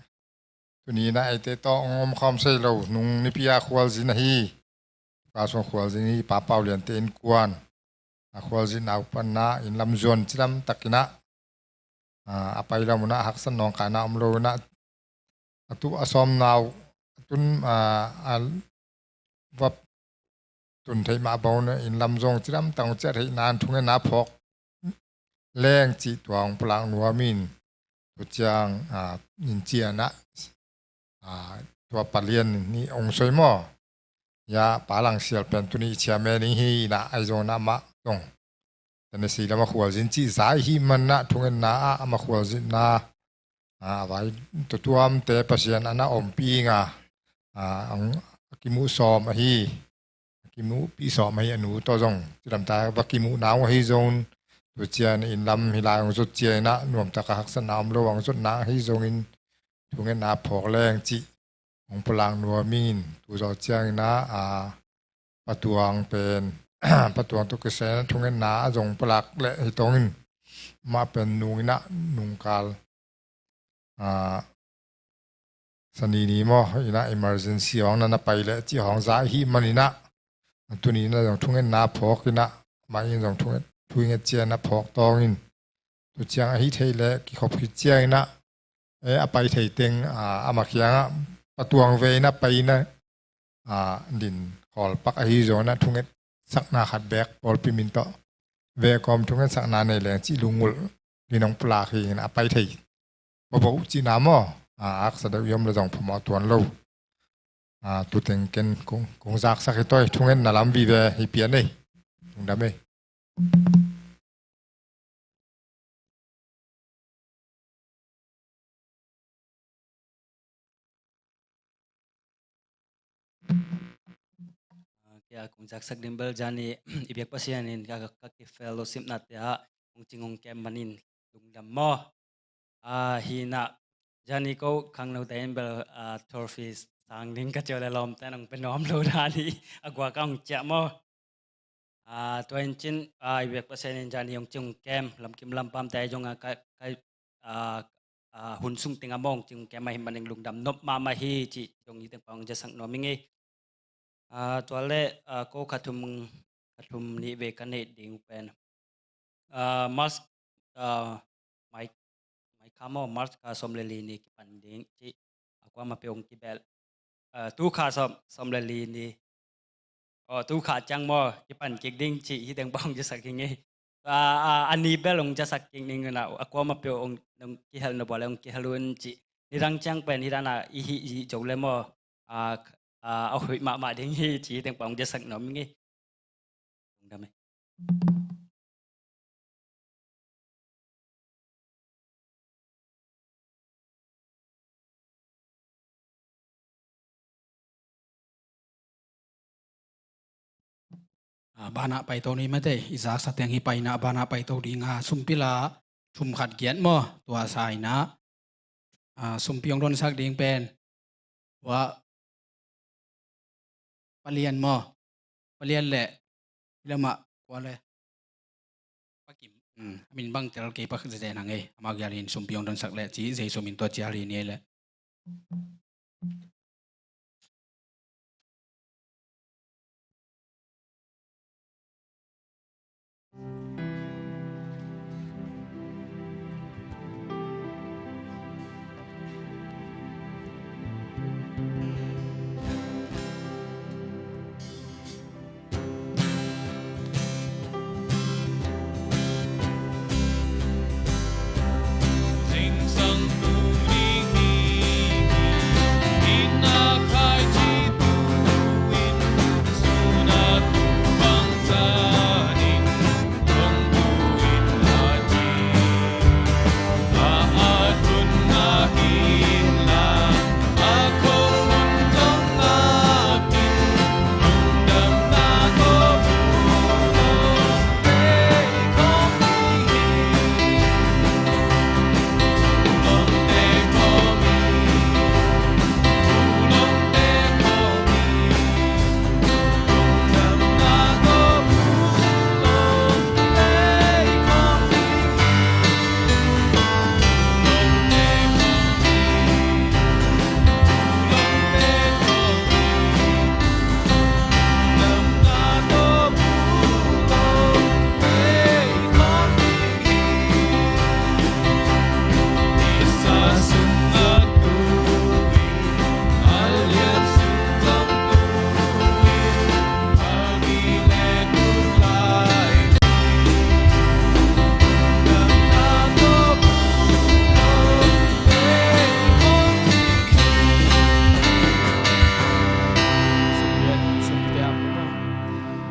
tuni inah eite tawh hong omkhawm sei lo, nung nipi a khualzin ahi, ka sung khualzin hi, Pa Pau Liante innkuan, a khualzin a upanna, inn lam zuan cidam takin ah, a, a pai lam unah haksat nawngkaina om lo inah, a tu a sawmna uh, a tun, a, a va tun theih mah bang unah inn lam zong cidam tang ciat theih nan thungetna phawk leng cih tua hong pulak nuam in, tua ciang, a, in cianah, a, tua palian nih hong soi maw. Ya, Pa Lang Sial pen tuni chairman ing hi inah, ai zong inah amah zong Tennessee lam a khualzin cih zai hi manah thungetna ah amah khualzinna, a, a vai tuatuamte Pasian a na ompih inga, a, ang, a kimuh sawm ahi, a kimuhpih sawm ahi a nu tawh zong cidamta va kimuhna hong ahi zongin, tu cian inn lam hi lai hong zot cian inah nuamtak a haksatna om lo hong zotna ahi zongin thungetna phawk leng cih hong pulak nuam in, tu zawh ciang inah, a, Pa Tuang pen, Pa Tuang tawh kisai inah thungetna a zong pulak leh hi tong in, mah pen nung inah nungkal, a, Sani ni maw, inah emergency hong na na pai leh cih hong zai hi man inah, tuni inah zong thungetna phawk inah, mah in zong thunget, thunget ciang inah phawk tawng in, tu ciang ahi theih leh kikhop khit ciang inah, e, a pai thei teng, a, amah kiangah Pa Tuang ve inah pai inah, a, din khawl pak ahi zong inah thungetsakna khat beek pawlpi min tawh ve kawm thungetsakna nei leng cih lungulh din hong pulak hi inah a pai thei boboh cihna maw, a, haksa deuh i om leh zong phamawh tuan lo. A, tu teng ken kong, kong zaksak hi toi, thungetna lam vive hi pian ei. Lungdam ei. Kong zaksak ding bel zani i biak Pasian in ka, ka kifellowshipnate ah hong cing hong kem manin lungdam maw. Ah, hi na, zani ko khangnote in bel, ah, trophy sang ding ka cih leh lawmte in hong pia nuam lo dan hi, a guak a hong ciah maw. Ah, tua in cin, ah, i biak Pasian in zani hong cing hong kem, lamkim lampamte zong a ka, ka, ah, ah, hun sung teng a maw hong cing hong kem ahih manin lungdam nop mahmah hi cih zong hih teng pan hong zasak nuam ing ei. Ah, tua leh, ah, ko kha thum, kha thum nih vei ka neih ding pen. Ah, March, ah, Mai, Mai kha maw, March kha sawm le li ni kipan ding cih a kuamah peuh hong kibel. Ah, tu kha sawm, sawm le li ni. Oh, tu kha ciang maw, kipan kik ding cih hih teng pan hong zasak ing ei. Ah, ah, a ni bel hong zasak kik ning un ah, a kuamah peuh hong, hong kihel nop uh leh hong kihel un cih. Nidang ciang pen hih dan a i hih, i hih zo leh maw, ah, ah, a hoih mahmah ding hi cih hih teng pan hong zasak nuam ing ei. Lungdam ei. Ah, banah paito ni mate, i zaksa teng hi paina banah paito ding a, sumpila thum khat giat maw, tua sa ina, ah, sumpi hong donsak ding pen. Tua palian maw? Palian leh, hi lamah kua leh? Pakim. Hmm, a min bang tel kei pak zeze nang ei. Amau gialin sumpi hong donsak leh ci, Jesu min tua cial hi ni ei leh.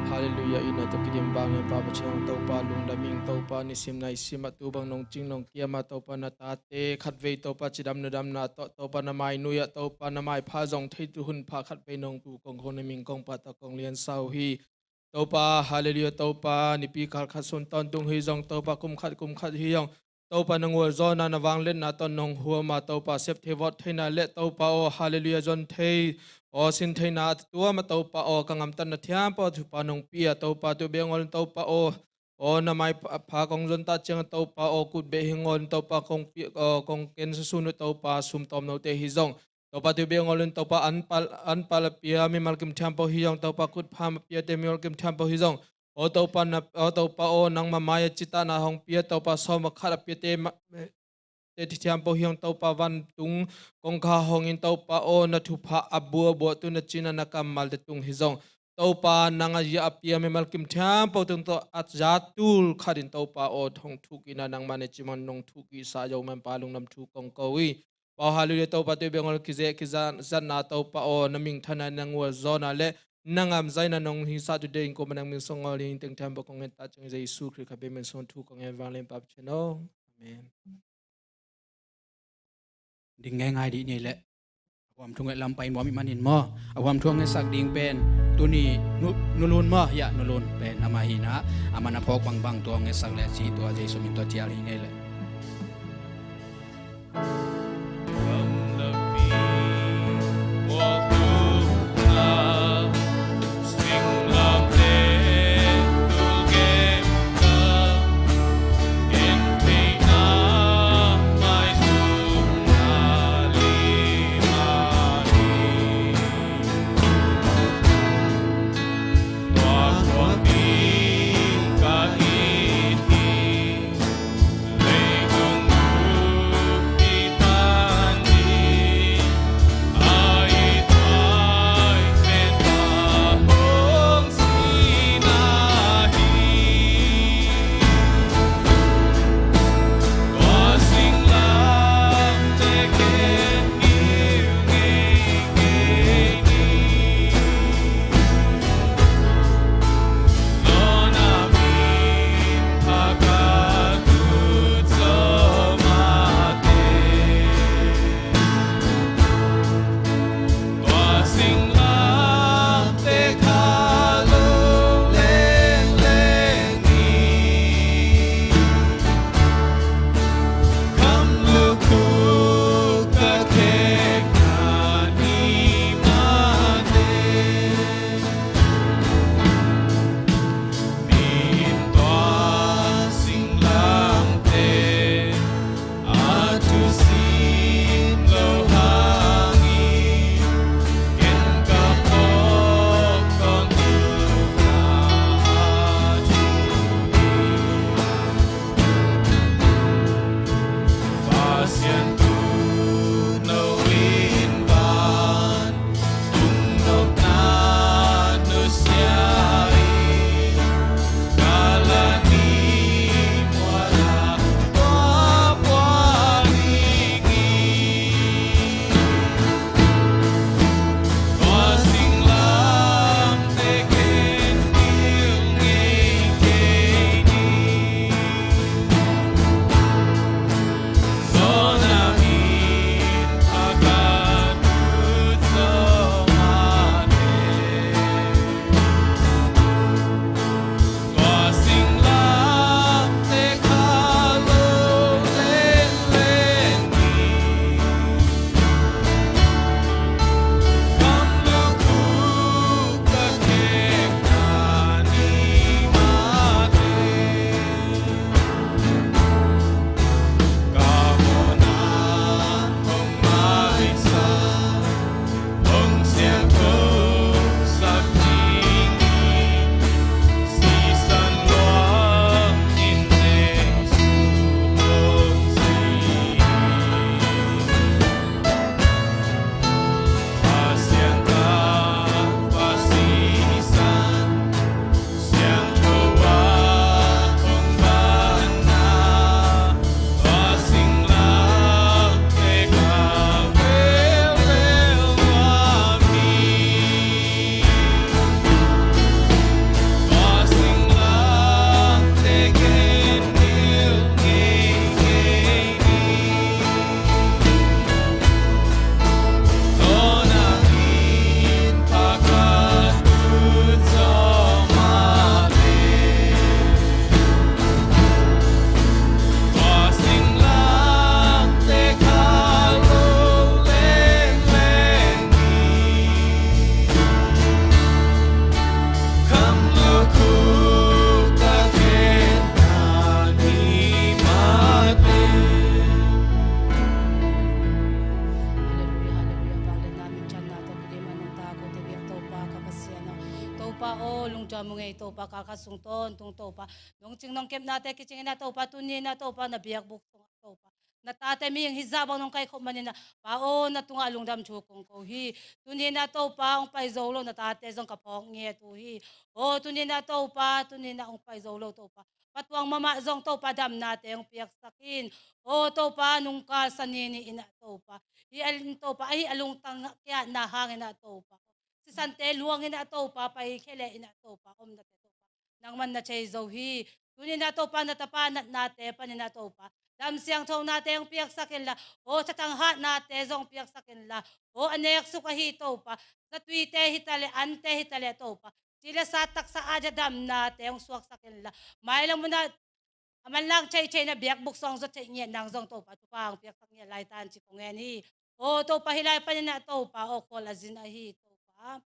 Halleluiah. Inn a tawh kidim vang in Pa Pasian Topa lungdam ing Topa, nisim naisim a tu bang nong cing nong kiam a Topa na tate khatvei Topa cidamna damna tawh Topa na mainui ah Topa na maipha zong thei tu hun pha khatvei nong tu kong kong na min kong pahtak kong liansa uh hi. Topa, halleluiah, Topa, nipi kal khat sun tawntung hi zong, Topa, kum khat, kum khat hi zong, Topa, na gualzawhna, na vangliatna tawh nong huam a, Topa, sep thei vawt theihna le, Topa aw, halleluiah, zon thei aw, sin theihna a tuam a, Topa aw, ka gamtatna thiam pawh thupha nong pia, Topa, tu bek ngawl, Topa aw, aw, na maipha kong zon ta ciang, Topa aw, kut beh hi ngawl, Topa, kong pi, aw, kong ken sasun uh, Topa, sum tawm note hi zong, Topa, tu bek ngawl in Topa an pal, an pal a pia mimal kim thiam pawh hi zong, Topa, kut pham a piate mimal kim thiam pawh hi zong. Aw Topa, na, aw Topa aw, nangma mai a citahna hong pia, Topa, sawm a khat a piate ma, te thi thiam pawh hi zong, Topa, vantung kongkha hong in, Topa aw, na thupha a buabuah tu na cina na kammalte tung hi zong. Topa, nang a zia a pia mimal kim thiam pawh tung tawh a za tul khat in, Topa aw, hong thuk ina nangma ne ciman nong thuk i sa zo man pa lungdam thu kong ko i. Pau, halleluiah, Topa, tu bek ngawl kizeh kizatna, Topa aw, na mingthana, na gualzawhna le na ngamzaina nong hisa tu dei in, koma nang min song ngawl in teng thiam pawh kong en ta ciang, Jesu Khrih kha pe min song thu kong en vang len Pa Pasian aw. Amen. Ding ngei ngai dih ni le. Huam thu nget lam pai nuam ih manin maw, a huam thu a ngetsak ding pen tuni Nu, Nu Lun maw, hiah Nu Lun pen amah hi-in ah, a man a phawk bangbang tua a ngetsak le cih tua Jesu min tua cial hi ngei leh. Halleluiah, halleluiah. Vangliatna, minthanna tawh kidim a nungta kote biak Topa ka Pasian aw. Topa aw, lungdam ung ei Topa, kalkhat sung tawntung Topa. Nong cing nong kepnate kicing in ah Topa, tuni in ah Topa, na biakbuk sungah Topa, na tate mihing hih zah bang nong kaikhop manin ah, Pa aw, na tungah lungdam thu kong ko hi. Tuni in ah Topa, hong pai zo lo na tate zong ka phawk ngiat uh hi. Aw, tuni in ah Topa, tuni in ah hong pai zo lo Topa, patuang mahmah zong Topa, damnate hong piaksak in. Aw Topa, nungkal sa ni ni in ah Topa, hih a, Topa, ahi a lungtang kiatna hang in ah Topa, sisante luang in ah Topa, paikhia le in ah Topa, omnate Topa, nangman na thei zo hi. Tuni in ah Topa, na tapa natnate panin ah Topa, Lam siangtho nate hong piaksak inla, aw thatang hatnate zong piaksak inla, aw a neksuk ahi Topa, zatuite hi taleh, ante hi taleh Topa, ci le sa taksa a dia damnate hong suaksak inla, mailam munah a manlang thei thei na biakbuk sawng zaw theih ngiat nang zong Topa thupha hong piaksak ngiat lai ta hen ci kong ngen hi. Aw Topa, hih lai panin ah Topa, aw khual a zin ahi Topa,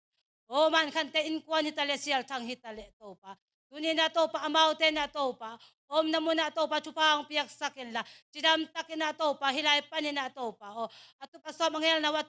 aw mankhante innkuan hi taleh, sialthang hi taleh Topa, tuni nah Topa, amaute nah Topa, omna munah Topa thupha hong piaksak inla, cidam takin ah Topa, hih lai panin ah Topa, aw a tup a sawm a ngelna uah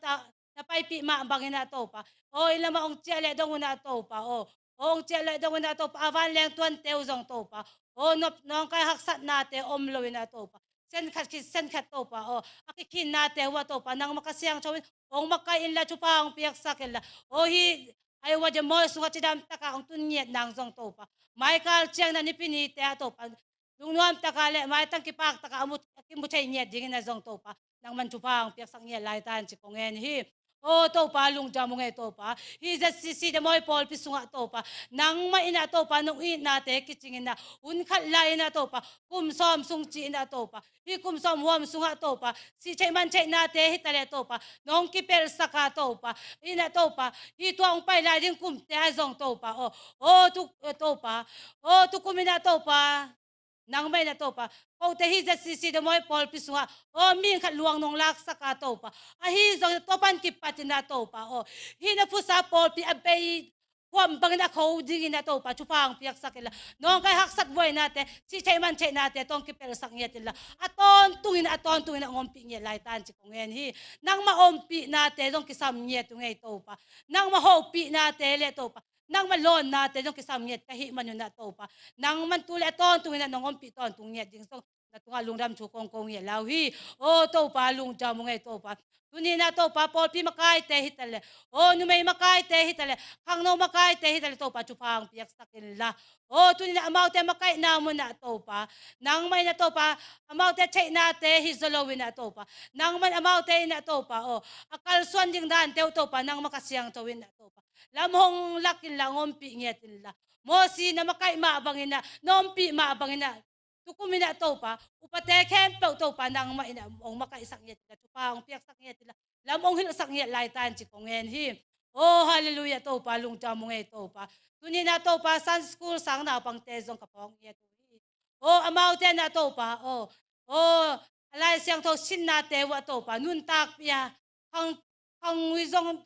na paipih mah bangin ah Topa, aw inn lamah hong ciah leh dong un ah Topa, aw hong ciah leh dong un ah Topa, a vanleng tuante uh zong Topa, aw nawngkai haksatnate om loin ah Topa, sen khat khit sen khat Topa, aw a kikhinnate uh ah Topa, nangmah Kha Siangtho in hong makaih inla, thupha hong piaksak inla, aw hih Iowa Des Moines sungah cidam takah hong tun ngiat nang zong Topa, maikal ciang na nipi nite ah Topa, lungnuam takah le maitang kipak takah a mu, a kimu thei ngiat dingin ah zong Topa, nangman thupha hong piaksak ngiat lai ta hen ci kong ngen hi. Aw Topa, lungdam ung ei Topa, hih Z C C Des Moines pawlpi sungah Topa, nangmah in ah Topa, nong itnate kicing in ah, hun khat lai in ah Topa, kum sawm sung ci in ah Topa, hih kum sawm huam sungah Topa, sih theih man theihnate hi taleh Topa, nong kipelhsak a Topa, in ah Topa, hih tua hong pai lai ding kumte ah zong Topa, aw, aw tu, aw Topa, aw tu kum in ah Topa, nangmah in ah Topa, kote hih Z C C Des Moines pawlpi sungah, aw mihing khat luang nong laksak a Topa, ahi zong Topa in kipat in ah Topa, aw hih na phusa pawlpi a bei huam bangin a kho dingin ah Topa, thupha hong piaksak inla, nawngkai haksat buainate, sih theih man theihnate tawh hong kipelhsak ngiat inla, a tawntungin, a tawntungin ah hong ompih ngiat lai ta hen ci kong ngen hi. Nangmah ompihnate zong kisam ngiat ung ei Topa, nangmah hopihnate le Topa, nangmah lawnnate zong kisam ngiat ka hih man un ah Topa, nangman tu le a tawntungin ah nong ompih tawntung ngiat ding zong na tungah lungdam thu kong ko ngiat lai uh hi. Aw Topa, lungdam ung ei Topa, tuni nah Topa, pawlpi makaite hi taleh, aw numei makaite hi taleh, khangno makaite hi taleh Topa, thupha hong piaksak inla, aw tuni nah amaute makaihna munah Topa, nangmah in ah Topa, amaute theihnate hi zaw loin ah Topa, nangmah in amaute in ah Topa, aw a kalsuan ding dante uh Topa, nangmah Kha Siangtho in ah Topa, lam hong lak inla, hong ompih ngiat inla, Mosi na makaih mah bangin ah, na ompih mah bangin ah, tu kum in ah Topa, upate khempeuh Topa, nangmah in ah hong makaihsak ngiat inla, thupha hong piaksak ngiat inla, lam hong hilhsak ngiat lai ta hen ci kong ngen hi. Aw halleluiah Topa, lungdam ung ei Topa, tuni nah Topa, Sunday school sang naupangte zong ka phawk ngiat uh hi. Aw amaute nah Topa, aw, aw a Lai Siangtho sinnate uh ah Topa, nuntakpih a, khang, khang ui zong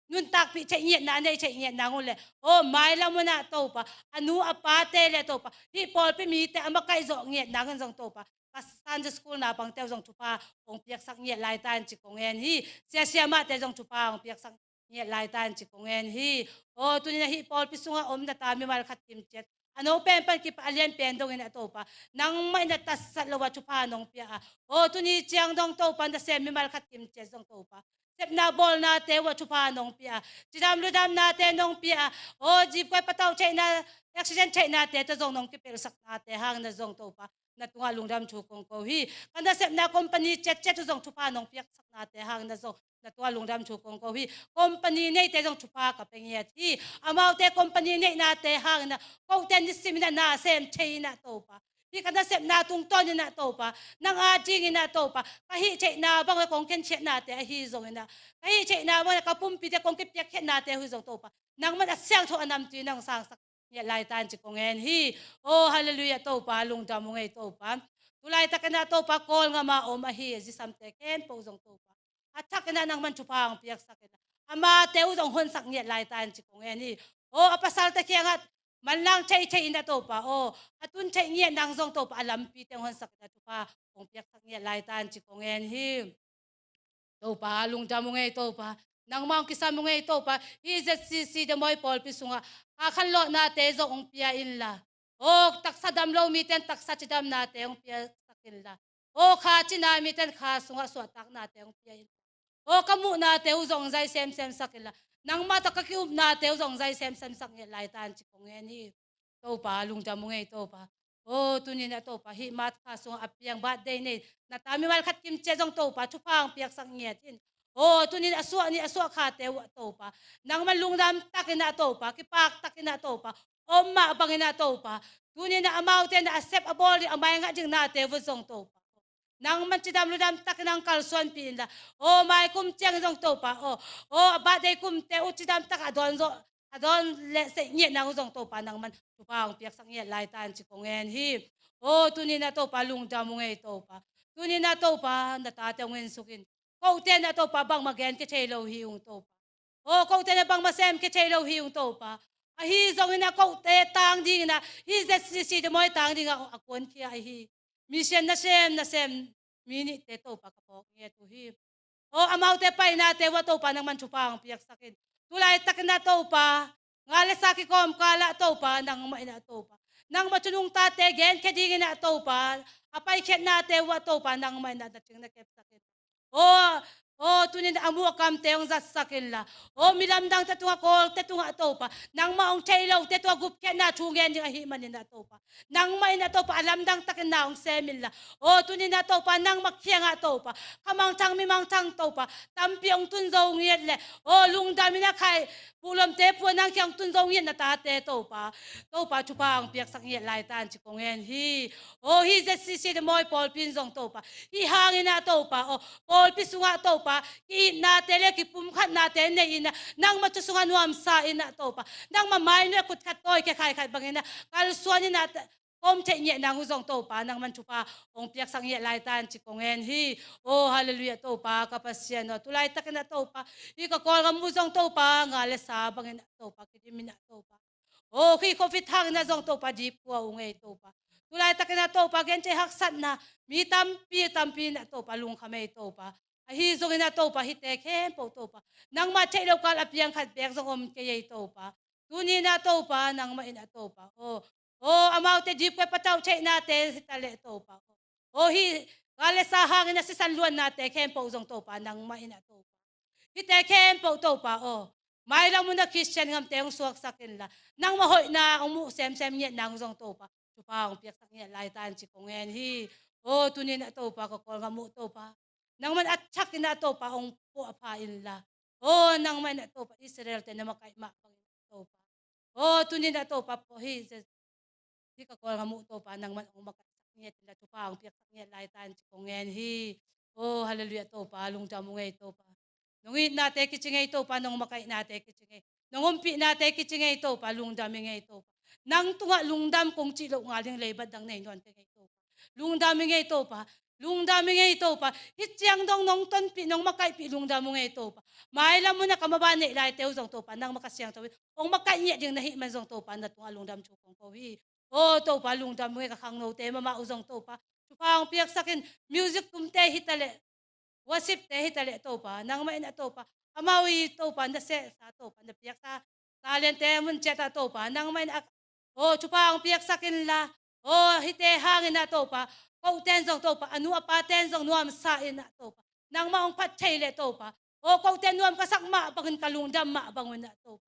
nuntakpih theih ngiat na, a nei theih ngiat nang uh le, aw mailam munah Topa, a nu a pate le Topa, hih pawlpi mite a makaih zawh ngiat nangin zong Topa, ka Sunday school naupangte uh zong thupha hong piaksak ngiat lai ta hen ci kong ngen hi. Sia siamahte zong thupha hong piaksak ngiat lai ta hen ci kong ngen hi. Aw tuni nah hih pawlpi sungah om na ta mimal khat kimciat, a no pen pan kipat a lian pen dongin ah Topa, nangmah in ah tatsat lo a thupha nong pia a, aw tuni ciang dong Topa, nasem mimal khat kimciat zong Topa, sepna bawlnate uh ah thupha nong pia a, cidam ludamnate nong pia a, aw jeep koi patauh theihna, accident theihnate tawh zong nong kipelhsaknate hangin ah zong Topa, na tungah lungdam thu kong ko hi. Ka nasepna company ciatciat uh zong thupha nong piaksaknate hangin ah zong na tungah lungdam thu kong ko hi. Company neite zong thupha ka pia ngiat hi. Amaute company neihnate hangin ah, kote nisimin ah na sem thei in ah Topa, hih ka nasepna tungtawnin ah Topa, nang adingin ah Topa, ka hih theihna bang uh kong khenkhiatnate ahi zongin ah, ka hih theihna bang uh ka pumpite kong kipiakkhiatnate ahi zong Topa, nangman a siangtho a namtui nang sangsak ngiat lai ta hen ci kong ngen hi. Aw halleluiah Topa, lungdam ung ei Topa, tu laitakin ah Topa, Kawlngam a om ahi a zisamte khempeuh zong Topa, a thakin ah nangman thupha hong piaksak in ah, amate uh zong honsak ngiat lai ta hen ci kong ngen hi. Aw a pasalte kiangah manlang thei thei in ah Topa, aw a tun theih ngiat nang zong Topa, a lampite hong honsak in ah thupha hong piaksak ngiat lai ta hen ci kong ngen hi. Topa, lungdam ung ei Topa, nangmah hong kisam ung ei Topa, hih Z C C Des Moines pawlpi sungah kha khanlawhnate zong hong pia inla, aw taksa dam lo mite in taksa cidamnate hong piasak inla, aw kha cina mite in kha sungah suahtaknate hong pia inla, aw ka muhnate uh zong zai semsemsak inla, nangmah tawh ka ki-upnate uh zong zai semsemsak ngiat lai ta hen ci kong ngen hi. Topa, lungdam ung ei Topa. Aw tuni nah Topa, hih March kha sungah a piang birthday nei na ta mimal khat kimciat zong Topa, thupha hong piaksak ngiat in. Aw tuni nah a suah ni a suah khate uh ah Topa, nangman lungdam takin ah Topa, kipak takin ah Topa, om mah bangin ah Topa, tuni nah amaute nah a sep a bawl ding, a maingah ding nate uh zong Topa, Nangman cidam ludam takin hong kalsuanpih inla, aw, mai kum ciang zong Topa, aw, aw, a birthday kumte uh cidam tak a dawn zawh, a dawn leh seih ngiat nang uh zong Topa, nangman thupha hong piaksak ngiat lai ta in ci kong ngen hi. Aw, tuni-in ah Topa lungdam ung ei Topa. Tuni-in ah Topa na tate hong ensuk in. Kote in ah Topa bangmah gen kia thei lo hi ung Topa. Aw, kote in ah bangmah sem kia thei lo hi ung Topa. Ahi zongin ah kote tang dingin ah, hih Z C C te mawi tang dingin ah a kuankhia ahi. Mission nasem nasem mi nihte Topa ka phawk ngiat uh hi. Aw, amaute painate uh ah Topa nangman thupha hong piaksak in. Tulaitakin ah Topa, nga le sa kikawmkal ah Topa nangmah in ah Topa, nangmah thu nungtate genkhia dingin ah Topa, a paikhiatnate uh ah Topa nangmah in ah na cing na kepsak in. Aw, aw, tuni-in a muh a kamte hong zatsak inla, aw, mi lamdangte tungah, Kawlte tungah Topa, nangmah hong thei lote tungah gupkhiatna thu ngen ding ahih manin ah Topa, nangmah in ah Topa a lamdang takin na hong sem inla, aw, tuni-in ah Topa nangmah kiangah Topa, kha mangthang mi mangthang Topa tampi hong tun zo ngiat leh, aw, lungdam in ah khai puhlomte phuanang kiang hong tun zo ngiat na tate Topa, Topa thupha hong piaksak ngiat lai ta in ci kong ngen hi. Aw, hih Z C C te mawi pawlpi in zong Topa, hih hangin ah Topa, aw, pawlpi sungah Topa ki-itnate le kipumkhatnate nei in ah, nangmah thu sungah nuamsa in ah Topa, nangmah mai nuai kut khat tawi kia khai khat bangin ah kalsuan in ah, kawm theih ngiat nang uh zong Topa nangman thupha hong piaksak ngiat lai ta in ci kong ngen hi. Aw, halleluiah Topa ka Pasian aw, tulaitakin ah Topa, hih ka Kawlgam uh zong Topa nga le sa bangin ah Topa kidim in ah Topa, aw, hih Covid hangin ah zong Topa dipkua ung ei Topa. Tulaitakin ah Topa genthei haksatna mi tampi tampi in ah Topa lungkham ei Topa. Ahi zongin ah Topa hihte khempeuh Topa, nangmah theih loh kal a piang khat beek zong om kei ei Topa. Tuni-in ah Topa nangmah in ah Topa, aw, aw, amaute dipkua patauh theihnate hi ta leh Topa, aw, hih nga le sa hangin ah sisan luannate khempeuh zong Topa nangmah in ah Topa, hihte khempeuh Topa, aw, mailam un ah Khristian gamte hong suaksak inla, nangmah hoihna hong muh semsem ngiat nang uh zong Topa, thupha hong piaksak ngiat lai ta in ci kong ngen hi. Aw, tuni-in ah Topa ka Kawlgam uh Topa, nangman a thakin ah Topa hong puahpha inla, aw, nangmah in ah Topa Israel-te na makaih mah bangin ah Topa, aw, tuni-in ah Topa, aw, hih, hih ka Kawlgam uh Topa nangman hong makaihsak ngiat inla, thupha hong piaksak ngiat lai ta in ci kong ngen hi. Aw, halleluiah Topa, lungdam ung ei Topa. Nong itnate kici ngei Topa, nong makaihnate kici ngei, nong ompihnate kici ngei Topa, lungdam ing ei Topa. Nang tungah lungdam kong cih loh ngal ding leibat dang nei nawn keng ei Topa. Lungdam ing ei Topa, lungdam ing ei Topa. Hih ciang dong nong tonpih, nong makaihpih lungdam ung ei Topa. Mailam un ah ka maban neih laite uh zong Topa, nangmah Kha Siangtho in hong makaih ngiat ding na hih man zong Topa, na tungah lungdam thu kong ko hi. Aw Topa, lungdam ung ei, ka khangnote mahmah uh zong Topa, thupha hong piaksak in, music tumte hi ta leh, worship-te hi ta leh Topa, nangmah in ah Topa, amau i Topa, na sehsa Topa, na piaksa talent-te mun ciat ah Topa, nangmah in ah, aw, thupha hong piaksak inla, aw, hihte hangin ah Topa, kote in zong Topa, a nu a pate in zong nuamsa in ah Topa, nangmah hong phat thei leh Topa, aw, kote nuam ka sak mah bangin, ka lungdam mah bang un ah Topa,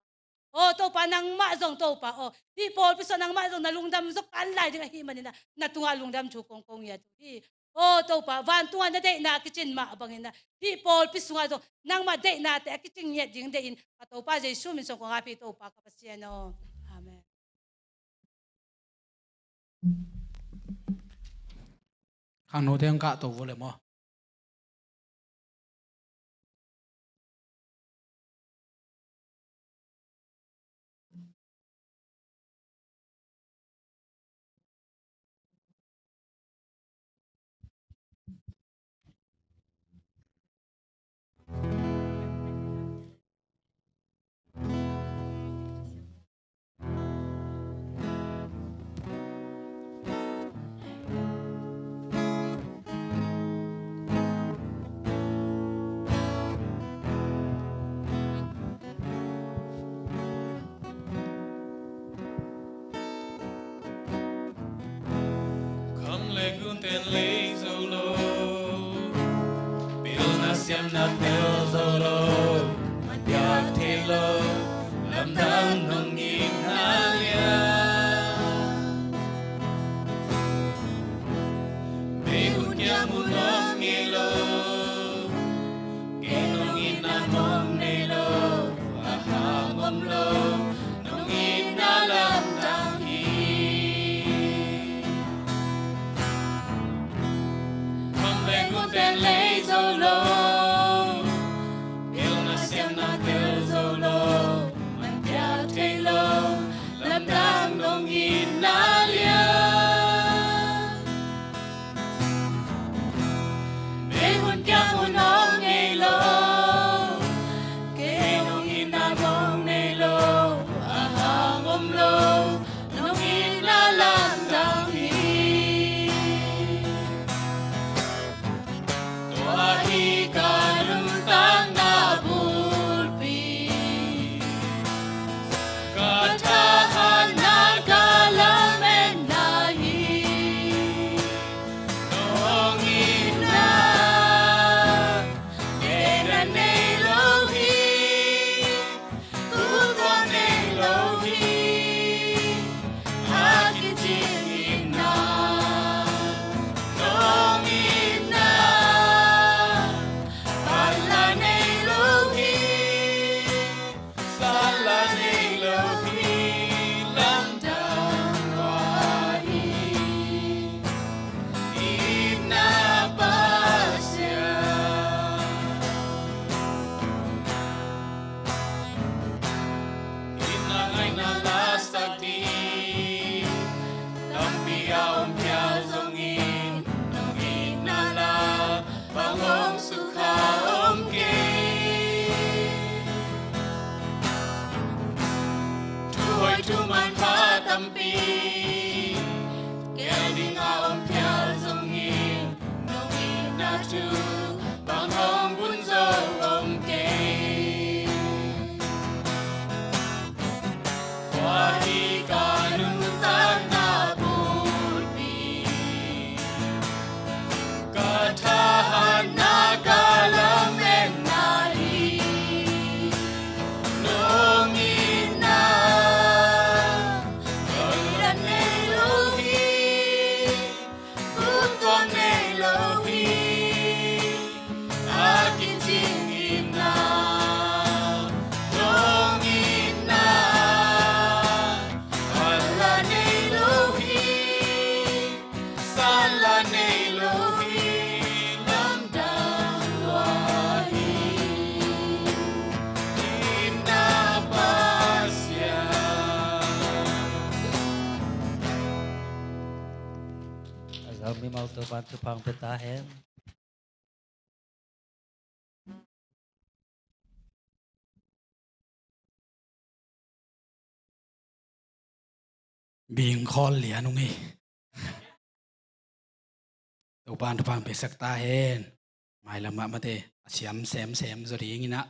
aw Topa, nangmah zong Topa, aw, hih pawlpi sungah nangmah zong na lungdam zaw kan lai ding ahih manin ah, na tungah lungdam thu kong ko ngiat uh hi. Aw Topa, vantungah na deihna a kicin mah bangin ah, hih pawlpi sungah zong nangmah deihnate a kicing ngiat ding deihin, ka Topa Jesu min suang kong ap hi Topa ka Pasian aw. Amen. Khangnote hong kahto vua le maw. Kham le gun ten lei zo lo, pilna siamna tel zo lo, man piak thei lo, lamdang nong it na lian. Mei hun kiang hun nong ngei lo, kei nong itna nong nei lo, a hang om lo, nong itna lamdang hi. Kham Kei ding a om phial zongin nong itna thu bang hong bun zo om kei. Khua hi ka nuntakna bulpi, ka thahatna, ka lametna hi. Nong itna tawh la nei lo hi, kut tawh nei lo hi. A kicing itna nong itna a la nei lo hi. Sa la nei lo hi, lamdang lua hi. Itna Pasian. A Zomi mimal Topa'n thupha pia ta hen. Bing khawl lian ung hi. Topa'n thupha piaksak ta hen. Mailam ah mate a siam semsem zaw dingin ah,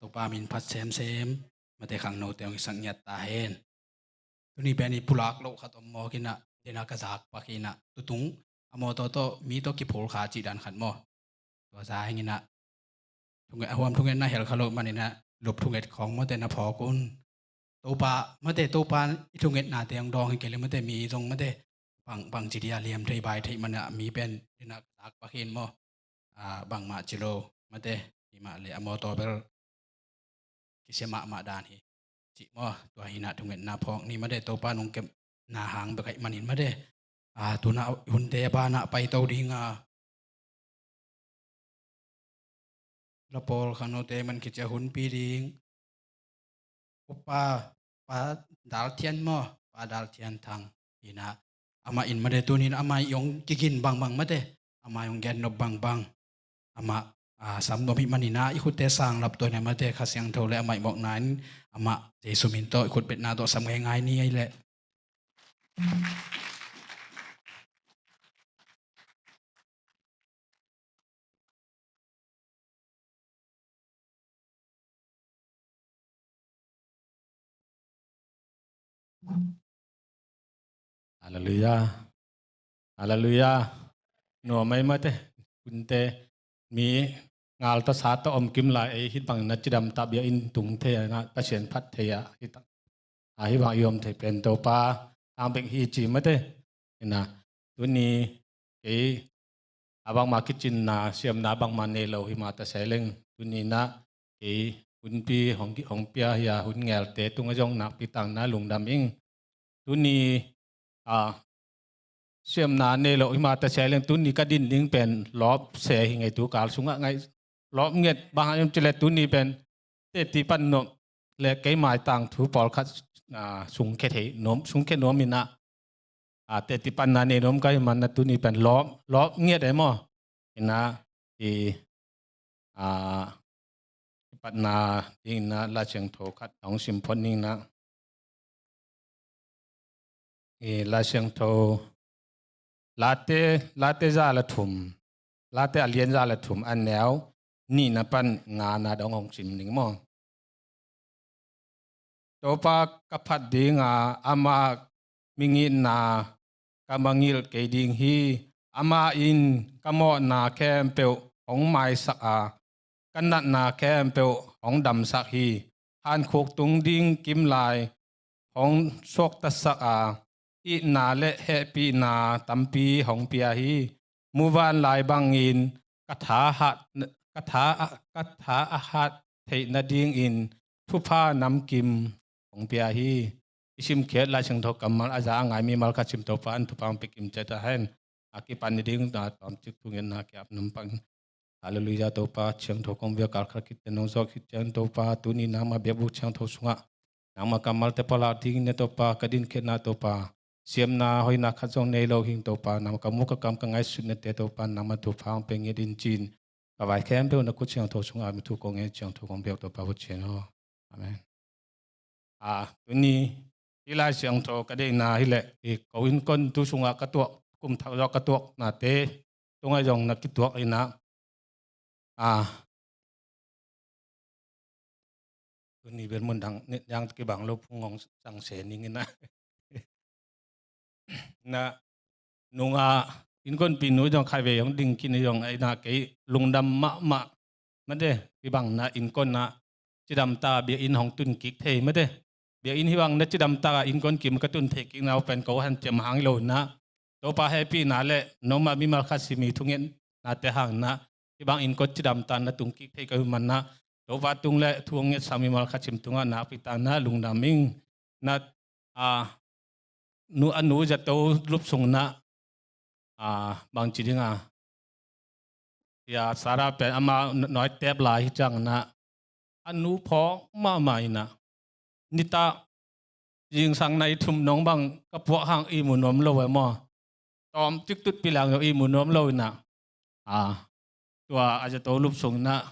Topa min phat semsem mate khangnote hong hisak ngiat ta hen. Tuni pen i pulak loh khat om mawk in ah, den a ka zak pak in ah, tutung a mawtaw tawh mi tawh kiphul kha cih dan khat maw. Tua za hang in ah, thunget, a huam thungetna hel kha loh man in ah, lup thunget khawng mate na phawk un. Topa mate, Topa i thungetnate hong dawng hi kei le mate, mi zong mate bang, bang ci dia liam thei bai thei man ah, mi pen den a ka zak pak in maw. A, bangmah ci lo mate, himah le a mawtaw bel kisia mahmah dan hi, cih maw. Tua hi in ah thungetna phawk ni mate, Topa nong kepna hang bek ahih manin mate. A, tu-in ah hunte a ban ah paito ding a, la pawl khangnote man kici a hunpi ding Upa Pa Dal Thian maw, Pa Dal Thian Thang hi in ah, amah in mate tuni in amah i hong kigin bangbang mate, amah i hong gen nop bangbang, amah, a, sam nuam ahih manin ah, i khutte sang lap tua in ah mate, Kha Siangtho le amah i mawkna in, amah Jesu min tawh i khut betna tawh sam ngeingai ni ei leh. Halleluiah. Halleluiah. Nuam ei mate, hunte, mi ngal tawh sa tawh om kim lai, ei hih bang na cidam ta bia in tung thei a, na Pasian phat thei a, hih tak. A, hih bang i om thei pen Topa hang bek hi ci mate. Hi in ah, tuni kei a bangmah kicinna, siamna bangmah nei lo hi mah ta se leng, tuni in ah kei hunpi hong ki, hong pia hi a, hun ngelte tungah zong nakpi takin lungdam ing. Tuni, a, siamna nei lo hi mah ta se leng, tuni ka din ding pen lawp se hi, ngei tu kal sungah ngai lawp ngiat, bang hang hiam cih leh tuni pen teci pan nuam le kei mai tangthu pawlkhat, a, sungkhia thei nuam, sungkhia nuam in ah, a, teci panna nei nuam ka hih man ah tuni pen lawp, lawp ngiat ei maw. Hi in ah, i, a, kipatna dingin ah Lai Siangtho khat hong sim phot ning in ah. I Lai Siangtho, Late, Late za le thum, Late a lian za le thum, a neu nihna pan ngana dong hong sim ning maw. Topa ka phat ding a, amah mingitna ka mangngilh kei ding hi. Amah in ka mawhna khempeuh hong maisak a, ka natna khempeuh hong damsak hi. Hankhuk tung ding kim lai hong suaktasak a, itna le hehpihna tampi hong pia hi. Muvanlai bangin ka tha hat, ka tha, ka tha a hat theih nadingin thupha namkim hong pia hi. I simkhiat Lai Siangtho kammal a za a ngai mimal khat sim, Topa in thupha hong pia kim ciat ta hen. A kipan ni ding na tawmcik thungetna kiap nam pang. Halleluiah, Topa, Siangtho kong bia kal khat khit ciang nong zawh khit ciang, Topa, tuni nangmah biakbuk Siangtho sungah nangmah kammalte palak dingin ah Topa, ka dinkhiatna Topa, siamna hoihna khat zong nei lo hing Topa, nangmah ka mu ka kam ka ngaihsutnate Topa, nangmah thupha hong pia ngiat in ci-in, ka vai khempeuh na khut siangtho sungah mi thu kong ngen, Siangtho kong biak Topa, Pasian aw. Amen. A, tuni Hih Lai Siangtho ka deihna hileh, i ko innkuan tu sungah ka tuak, kum thak zawh ka tuaknate tungah zong na kituak inah, a, tuni bel mun dang, ni dang kibang lo phung hong sang se ning inah. Na nungah innkuanpih nu zong khatvei hong ding khin zong a inah kei lungdam mahmah. Mate, hih bang na innkuan ah cidamtak biakinn hong tun kik thei mate. Biakinn hih bang na cidamtak ah innkuan kim ka tun thei kik na uh pen ko hanciam hang hi lo inah, Topa hehpihna le nongmah mimal khat sim i thungetnate hang inah hih bang innkuan cidamtak na tun kik thei ka hih man inah, Topa tung le thu hong ngetsak mimal khat sim tungah nakpi tak inah lungdam ing. Na, a, nu, a nu zato lup sung inah, a, bangci ding a, ya, Sarah pen ama nawitep lai hi ciang inah, a nu phawk mahmah inah, nitak zingsang nai thum nong bang ka puak hang ihmu nuam lo e maw. Tawm ciktut pilang zong ihmu nuam lo inah, a, tua a zato lup sung inah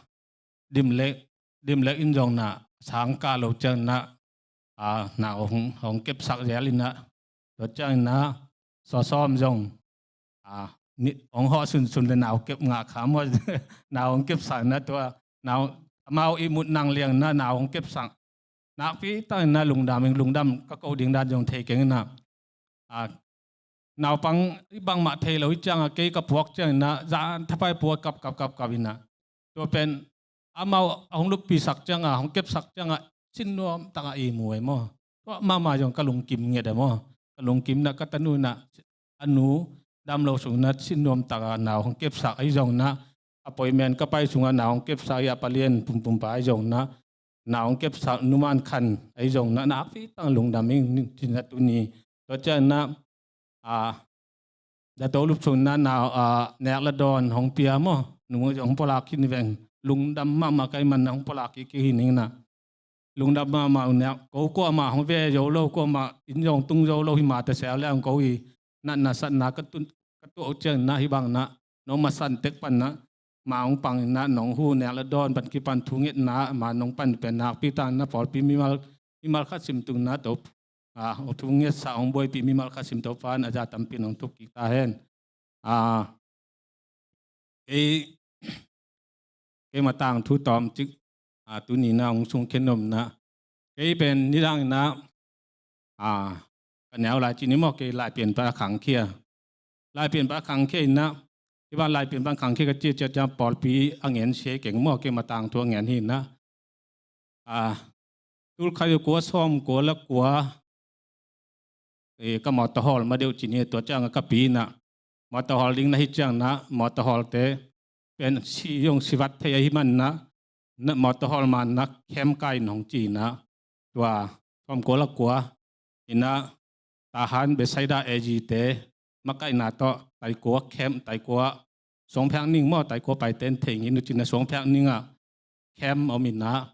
dimlek, dimlek in zong inah sang kah lo ciang inah, a, nau hong, hong kepsak zel inah, tua ciang inah sawsawm zong, a, ni hong hawh sunsun le nau kep ngah kha maw. Nau hong kepsak inah tua, nau, amau ihmut nang liang inah nau hong kepsak. Nakpi tak inah lungdam ing, lungdam ka ko ding dan zong thei keng inah, a, naupang i bangmah thei lo hi ciang a kei ka puak ciang inah zan thapai puak kap kap kap kap inah, tua pen amau a hong luppisak ciang a, hong kepsak ciang a, sin nuam tak a ihmu e maw. Tua mahmah zong ka lungkim nget e maw. Ka lungkim inah ka tanu inah, a nu dam lo sung inah sin nuam tak a nau hong kepsak ahi zong inah, appointment ka pai sungah nau hong kepsak i a palian pumpumpa ahi zong inah, nau hong kepsak numan khan ahi zong inah nakpi tak lungdam ing, ci inah tuni. Tua ciang inah, a, zato lup sung inah nau, a, nek le dawn hong pia maw. Nung hong pulak khin veng, lungdam mahmah ka hih man inah hong pulak kik kik hi ning inah. Lungdam mahmah uh inah, ko kuamah hong ve zo lo, kuamah inn zong tung zo lo hi mah ta sel le ang ko i natna satna ka tun, ka tuah uh ciang inah hih bang inah nong masan tek pan inah, ma hong pang inah nong hu nek le dawn pan kipan thungetna ma nong pan pen nakpi tak inah pawlpi mimal, mimal khat sim tung inah to, a, hong thungetsak hong buaipih mimal khat sim Topa in a za tampi nong thuk kik ta hen. A, kei, kei ma tangthu tawm cik, a, tuni inah hong sung khen nuam inah, kei pen nidang inah, a, ka neu lai ci ni maw, kei Laipian pan a khangkhia. Laipian pan a khangkhia inah, hih bang Laipian pan a khangkhia ka ci ciat ciang pawlpi a ngen sia keng maw, kei ma tangthu a ngen hi inah. A, tul khat za kua sawmkua le kua, e, ka mawtaw hawl ma deuh ci ni, tua ciang a ka pi inah mawtaw hawl ding na hi ciang inah, mawtaw hawlte pen si zong si vat thei ahi man inah, na mawtaw hawl man inah khem kai in hong ci inah, tua sawmkua le kua inah, Tahan Bethsaida A G te makaihna tawh taikua khem, taikua suangphiak ning maw, taikua paiten thei ngin uh ci inah suangphiak ning ah khem om inah,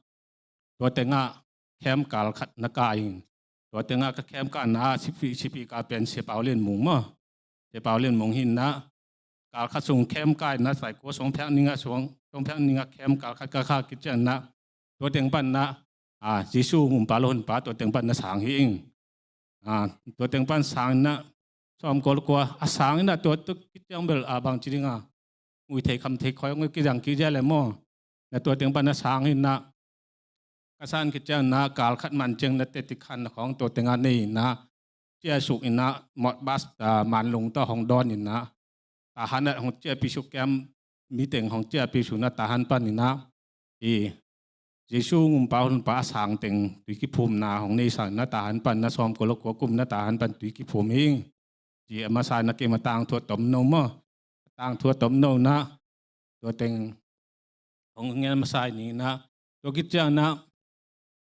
tua tengah khem kal khat na kai in. Tua tengah ka khem kahna sipi, sipi kal pen Sia Pau Lian Mung maw. Sia Pau Lian Mung hi inah, kal khat sung khem kai inah, taikua suangphiak ning ah, suang, suangphiak ning ah khem kal khat ka kai khit ciang inah, tua teng pan inah, a, Jesu Gumpa Lawhonpa tua teng pan na sang hi ing. A, tua teng pan sang inah, sawmkua le kua a sang inah, tua tuk khit ciang bel, a, bangci ding a, ngui thei kham thei khoi ngui kizang kizia le maw. Na tua teng pan na sang inah, ka san khit ciang inah kal khat man ciang na teti khan na khawng tua tengah nei inah, ciah suk inah, mawt bas, a, Manlung tawh hong dawn inah, Tahan ah hong ciahpih suk, kem miteng hong ciahpih suk inah, Tahan pan inah, i, Jesu Gumpa Lawhonpa a sang teng tui kiphumna hong nei sang inah, Tahan pan inah sawmkua le kua kum inah Tahan pan tui kiphum hi ing. Ci a masa inah kei ma tangthu a tomno maw. Tangthu a tomno inah, tua teng hong ngen masa hi ning inah, tua khit ciang inah,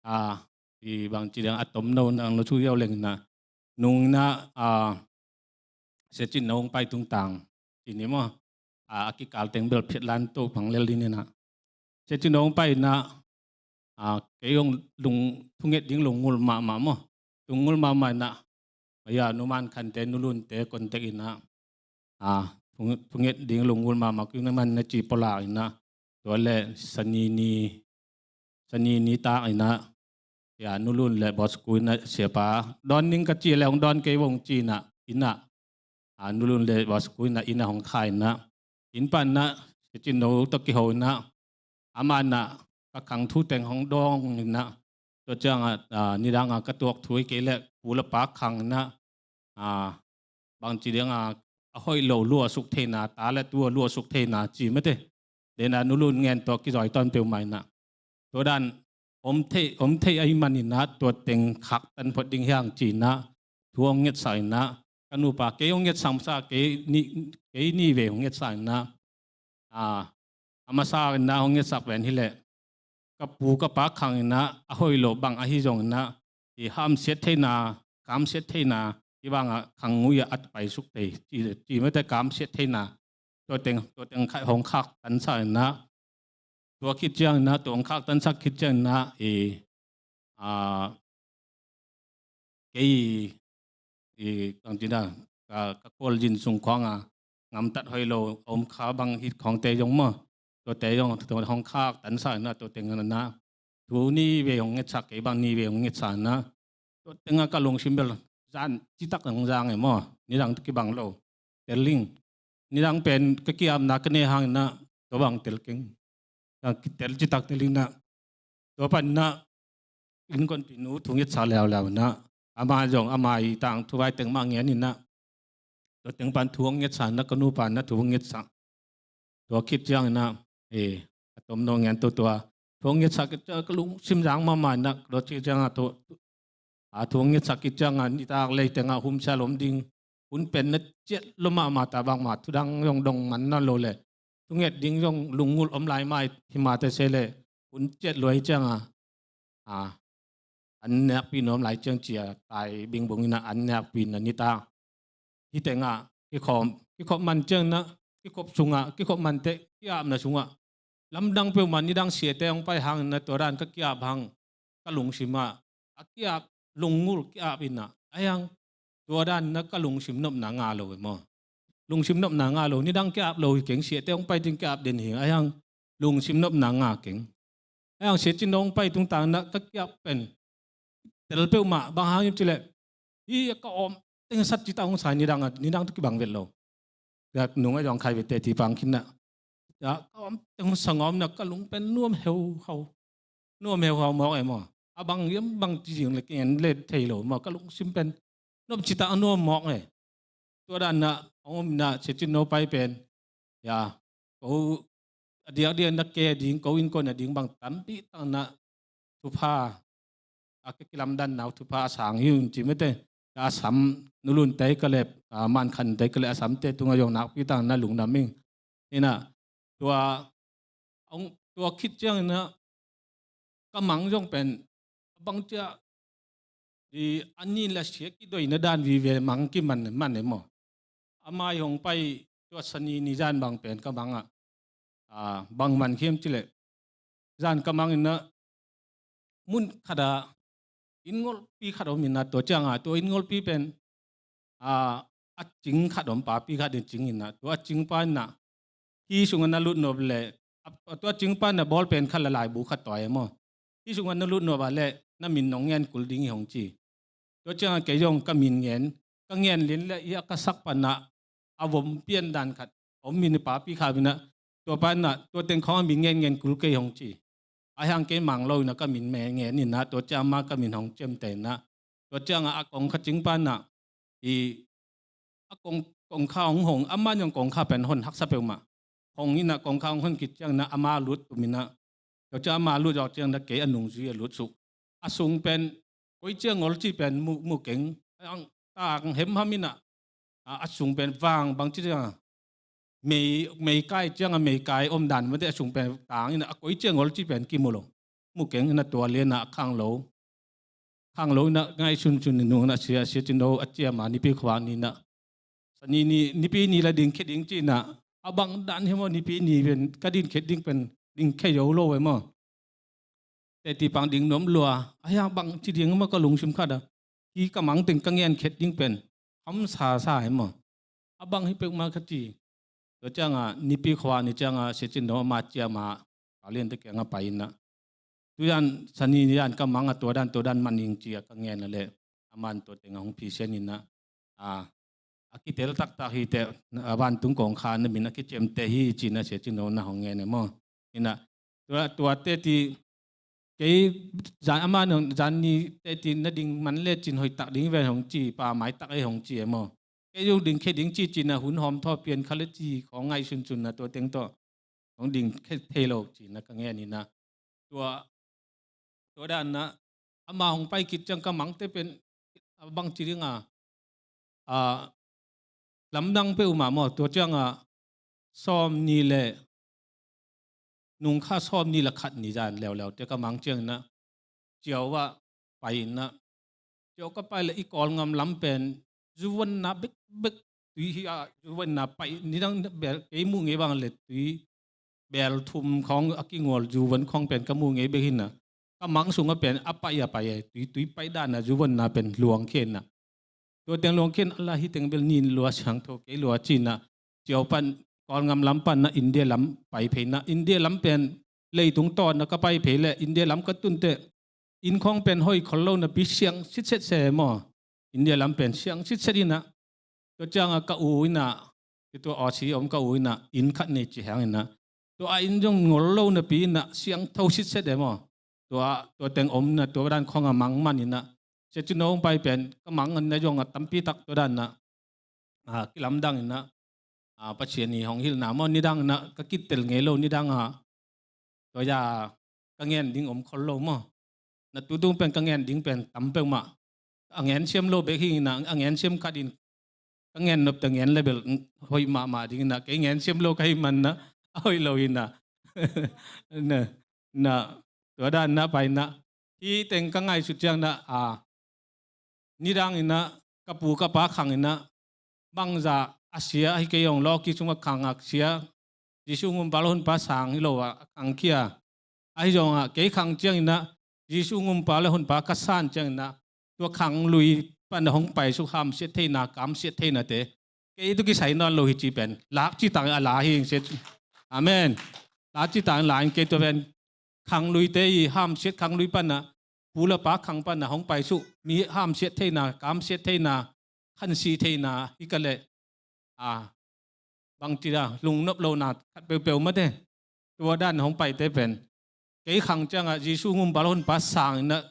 a, i bangci dang a tomno inah, ang lo su yau leng inah, nung inah, a, Sia Cin No hong pai tungtang ci ni maw. A, a kikal teng bel phiat lan to pang lel ding inah, Sia Cin No hong pai inah, a, kei hong lung, thunget ding lungngul mahmah maw. Lungngul mahmah inah, a, ya, numan khante, nulunte contact inah, a, thung, thunget ding lungngul mahmah kei numan na ci pulak inah, tua le Sani ni, Sani ni tak inah, ya, Nu Lun le Bawsakui in ah, siapa dawn ning ka ci le hong dawn kei vong ci in ah, inn ah, a, Nu Lun le Bawsakui in ah inn ah hong kha in ah, inn pan in ah, Sia Cin No tawh kiho in ah, amah in ah ka khang thu teng hong dawng in ah, tua ciang ah, a, nidang ah ka tuak thu hi kei leh, pu le pa khang in ah, a, bangci ding a, a hoih lo luahsuk theihna, ta le tu a luahsuk theihna ci mate. Den a Nu Lun ngen tawh kizawi tawn peuhmah in ah, tua dan om thei, om thei ahih manin ah, tua teng khaktan phot ding hi hang ci in ah, thu hong ngetsak in ah, ka nupa kei hong ngetsak masa, kei ni, kei ni vei hong ngetsak in ah, a, a masa in ah hong ngetsak pen hi leh, ka pu ka pa khang in ah, a hoih lo bang ahi zong in ah, i hamsiat theihna, kamsiat theihna, i bang ah khang ngui ah a paisuk thei ci, ci mate, kamsiat theihna, tua teng, tua teng kha-, hong khaktansak in ah, tua khit ciang in ah, tua hong khaktansak khit ciang in ah, i, a, kei i, i, kang ci in ah, ka, ka khualzin sung khawng a, ngamtat hoih lo om kha bang hi khawngte zong maw, tuate zong, tua hong khaktansak in ah, tua teng in ah, thu ni vei hong ngetsak, kei bang ni vei hong ngetsak in ah, tua teng ah ka lungsim bel zan citak hong zang e maw, nidang tawh kibang lo. Tel ing. Nidang pen ka ki-apna ka ne hang in ah, tua bang tel keng. Ka kitel citak tel in ah, tua pan in ah, innkuanpihnu thu ngetsak leuleu in ah, amah zong ama i tangthu vai teng mah ngen in ah, tua teng pan thu hong ngetsak in ah, ka nupa in ah thu hong ngetsak. Tua khit ciang in ah, e, a tomno ngen tua, tua thu hong ngetsak khit ciang ka lungsim zang mahmah in ah, tua khit ciang ah, tua, a, thu hong ngetsak khit ciang ah, nitak lei teng ah humsial om ding, hun pen na ciat lua mahmah ta, bangmah thu dang zong dong man nawn lo leh, thunget ding zong lungngulh om lai mah hi mah ta se leh, hun ciat lua hi ciang a, a, an nekpi nuam lai ciang ci a, tai bingbung in ah an nekpi in ah nitak hi teng ah kikhop, kikhop man ciang in ah, kikhop sung ah, kikhop man teh ki-apna sung ah, lamdang peuhmah nidang siate hong pai hang in ah, tua dan ka ki-ap hang, ka lungsim ah, a ki-ap, lungngulh ki-ap in ah, ahi hang tua dan in ah ka lungsim nopna ngah lo e maw. Lungsim nopna ngah lo, nidang ki-ap lo hi keng, siate hong pai ding ki-ap den hi, ahi hang lungsim nopna ngah keng. Ahi hang Sia Cin No hong pai tungtang in ah ka ki-ap pen tel peuhmah, bang hang hiam ci leh, hi a ka om teng sat citak hong sa, nidang a, nidang tawh kibang vet lo. Tua nung a zong khai vet te ti pang khin ah, a ka om teng hong sa ngawm in ah ka lung pen nuam heuhau. Nuam heuhau mawk e maw. A bang hiam bang ci zing leh kingen leh thei lo maw, ka lungsim pen nop citak a nuam mawk e. Tua dan in ah hong om in ah, Sia Cin No pai pen, ya, ko a diakdiak in ah ke ding, ko innkuan a ding bang tampi tak in ah thupha, a ka kilamdanna uh thupha a sang hi un ci mate. Ka a sam, Nu Lun te ka leh, a, Man Khan te ka leh, a samte tung ah zong nakpi tak in ah lungdam ing. In ah, tua, hong, tua khit ciang in ah, ka mang zong pen, bang ci a, i, a nin le a sia kidoina dan vive mang kiman, man e maw. A mai hong pai, tua Sani ni zan bang pen ka mang ah, a, bang man hiam ci leh, zan ka mang in ah, mun khat ah, inn ngolhpi khat om in ah, tua ciang ah, tua inn ngolhpi pen, a, a cing khat om, papi khat in cing in ah, tua a cingpa in ah, hih sung ah na lut nop leh, a, tua a cingpa in ah ball pen khat le laibu khat tawi e maw. Hih sung ah na lut nop a leh, na min nong ngen kul ding hi hong ci. Tua ciang ah kei zong ka min ngen, ka ngen lian leh, hih a ka sak pan ah, a vom pian dan khat om in ah, papi khat in ah, tua pa in ah, tua teng khawng a min ngen ngen kul kei hong ci. Ahi hang kei mang lo in ah ka min me ngen in ah, tua ciang mah ka min hong ciamteh in ah, tua ciang ah a kongkha cingpa in ah, i, a kong, kongkha hong hong, amah in zong kongkha pen hon haksa peuhmah. Hong in ah kongkha hong hon khit ciang in ah ama lut tum in ah, tua ciang ama lut zawh ciang in ah kei a nungzui a lut suk. A sung pen koi ciang ngol ci pen mu, mu keng. Ang, tang hemham in ah, a, a sung pen vang bang ci ciang a, mei, meikai ciang a, meikai om dan mate, a sung pen tang in ah, a koi ciang ngol ci pen kimu lo. Mu keng in ah, tua lian ah a khang lo. Khang lo in ah ngaihsun sun in nung in ah, Sia, Sia Cin No a ciam a, Nipi khuavak ni in ah, Sani ni, Nipi ni la dingkhia ding ci in ah, a bang dan hi maw, Nipi ni pen ka dingkhia ding pen dingkhia zo lo e maw. Teci pang ding nuam lua, ahi hang bang ci ding maw, ka lungsim khat ah, hih ka mang teng ka ngen khiat ding pen hamsa sa e maw. A bang hi peuhmah ka ci. Tua ciang a, Nipi khuavak ni ciang a, Sia Cin No ama ciam a, Pau Lian te kiang ah pai in ah, tuidan sani dan ka mang a, tuadan tuadan man ing ci a ka ngen a leh, aman tua teng a hong phisian in ah, a kitel taktak hi teh, a vantung kong kha na min a kiciamteh hi ci-in ah Sia Cin Aung na hong ngen e maw. In ah tua, tuate ti kei zan, aman zan ni teh ti na ding man le cin hoih tak ding ven hong ci, pa mai tak ei hong ci e maw. Kei zong ding khe ding ci ci-in ah hun hawm thaw pian kha le ci khawng ngaihsunsun ah tua teng tawh hong ding khe thei lo ci-in ah ka ngen in ah. Tua, tua dan ah ama hong pai khit ciang ka mangte pen a bangci ding a, a lamdang peuhmah maw. Tua ciang ah sawm ni le nungkha sawm ni le khat ni zan leuleu te ka mang ciang in ah Ciau ah pai in ah, Ciau ka pai le i Kawlngam lam pen zuvonna bekbek tui hi a, zuvonna pai, nidang bel kei muh ngei bang le tui bel thum khawng a kingual zuvon khawng pen ka muh ngei bek hi in ah, ka mang sung ah pen a pai a pai e, tui, tui pai dan ah zuvonna pen luang khin ah. Tua teng luang khin a la, hih teng bel nin lua siangtho kei lua ci-in ah, Ciau pan, Kawlngam lam pan ah India lam pai phei in ah, India lam pen leitung tawn ah ka pai phei le India lam ka tun teh inn khawng pen hoih khol lo napi siang sitset se maw. India lam pen siang sitset in ah, tua ciang ah ka u in ah, tua Aussie om ka u in ah inn khat nei ci hang in ah, tua a inn zong ngol lo napi in ah siangtho sitset e maw. Tua, tua teng om in ah tua dan khawng a mang man in ah, Sia Cin Aung pai pen ka mang in ah zong a tampi tak tua dan ah, a kilamdang in ah, a Pasian i hong hilhna maw, nidang in ah ka kitel ngei lo, nidang a tua ya ka ngen ding om khol lo maw. Na tutung pen ka ngen ding pen tam peuhmah. A ngen siam lo bek hi in ah, a ngen siam khat in ka ngen nop teh ngen le bel hoih mahmah ding in ah, kei ngen siam lo ka hih man ah a hoih lo hi in ah. Na, na, tua dan ah pai in ah, hih teng ka ngaihsut ciang in ah, a nidang in ah ka pu ka pa khang in ah, bangzah a sia ahi kei zong lawki sung ah khang a sia, Jesu Gumpa le Honpa sang hi lo ah a khang khia. Ahi zong ah kei khang ciang in ah, Jesu Gumpa le Honpa ka san ciang in ah, tua khanglui pan ah hong pai suk hamsiat theihna, kamsiat theihnate kei tawh kisai nawn lo hi ci pen lak ci tang a la hi ing se. Amen. Lak ci tang la ing, kei tua pen khangluite i hamsiat, khanglui pan ah, pu le pa khang pan ah hong pai suk mi hamsiat theihna, kamsiat theihna, khansih theihna hi ka leh, a bangci dan lungnop lohna khat peuhpeuh mate. Tua dan hong paite pen kei khang ciang ah Jesu Gumpa le Honpa sang in ah,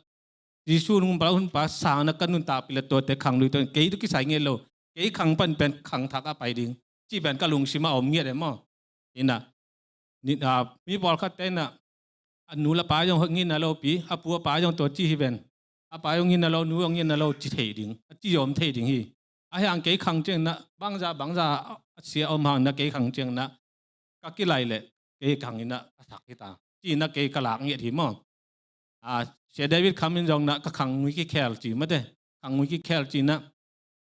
Jesu Gumpa le Honpa sang in ah ka nuntakpih le tuate khanglui tua kei tawh kisai ngiat lo, kei khang pan pen khangthak a pai ding ci pen ka lungsim ah om ngiat e maw. In ah, ni, a mi pawlkhatte in ah, a nu le pa zong ngitna lo pi, a pu a pa zong tua ci hi ven, a pa zong ngitna lo, nu zong ngitna lo ci thei ding, a ci zawm thei ding hi. Ahi hang kei khang ciang in ah, bangzah bangzah a sia om hang in ah kei khang ciang in ah, ka kilai leh kei khang in ah a sak hi ta ci in ah kei ka lak ngiat hi maw. A, Sia David Kham in zong in ah ka khangngui kikhel ci mate, khangngui kikhel ci in ah,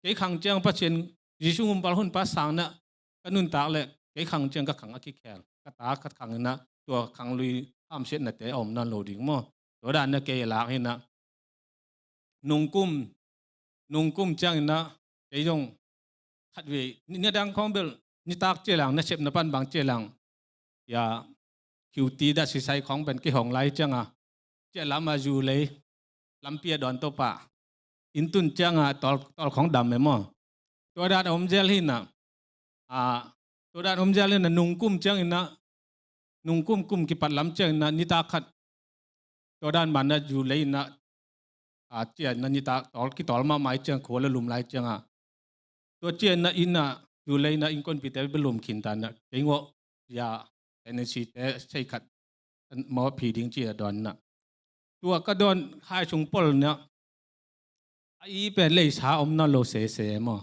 kei khang ciang Pasian, Jesu Gumpa le Honpa sang in ah ka nuntak leh kei khang ciang ka khang a kikhel, ka ta ka khang in ah tua khanglui hamsiatnate a om nawn lo ding maw. Tua dan in ah kei a lak hi in ah, nungkum, nungkum ciang in ah kei zong khatvei, ni, nidang khawng bel nitak ciang lang, nasepna pan bang ciang lang, ya, kiuti dah sisai khawng pen kihong lai ciang a, ciah lam a zu lei lampi a dawn to pah, inn tun ciang a tawl, tawl khawng dam e maw. Tua dan a om zel hi in ah, a, tua dan a om zel hi in ah, nungkum ciang in ah, nungkum kum kipat lam ciang in ah nitak khat tua dan man ah zu lei in ah, a, ciah in ah nitak tawl, kitawl mahmah ciang khua le lum lai ciang a, tua ciah in ah inn ah zu lei in ah innkuanpihte bel lum khin ta in ah, kei ngawh ya, N N C te sei khat mawh phi ding ci a dawn in ah, tua ka dawn hai sung pol in ah, a i pen leisa om nawn lo sese maw.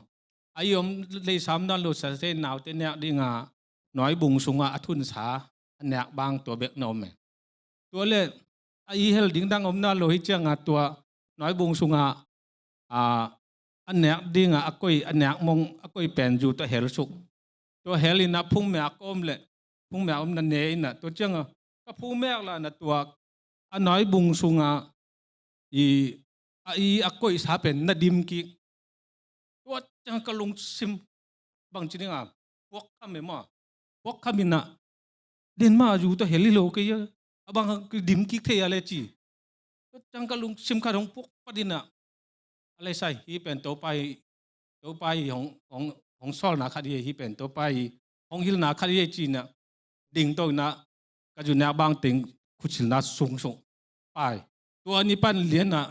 A i om, leisa om nawn lo sese, naute nek ding a nawibung sung ah a thunsa a nek bang tua bek na om e. Tua leh a i hel ding dang om nawn lo hi ciang a, tua nawibung sung ah, a, a nek ding a, a koi, a nek mong a koi pen zu tawh hel suk. Tua hel in ah phungmeak kawm leh, phungmeak om in ah ne in ah, tua ciang a ka phungmeak la in ah tua a nawibung sung ah i, a i a koihsa pen na dim kik. Tua ciang ka lungsim bangci ding a, puak kham e maw. Puak kham in ah, den mah zu tawh hel hi lo kei a, A bang hang dim kik thei a le ci. Tua ciang ka lungsim khat hong puk patin ah, a le sai, hih pen Topa i, Topa i hong, hong, hong sawlna khat hi, hih pen Topa i hong hilhna khat hi ci-in ah, dingto in ah, ka zu nek bang teng khutsilna sung sung pai. Tua ni pan lian ah,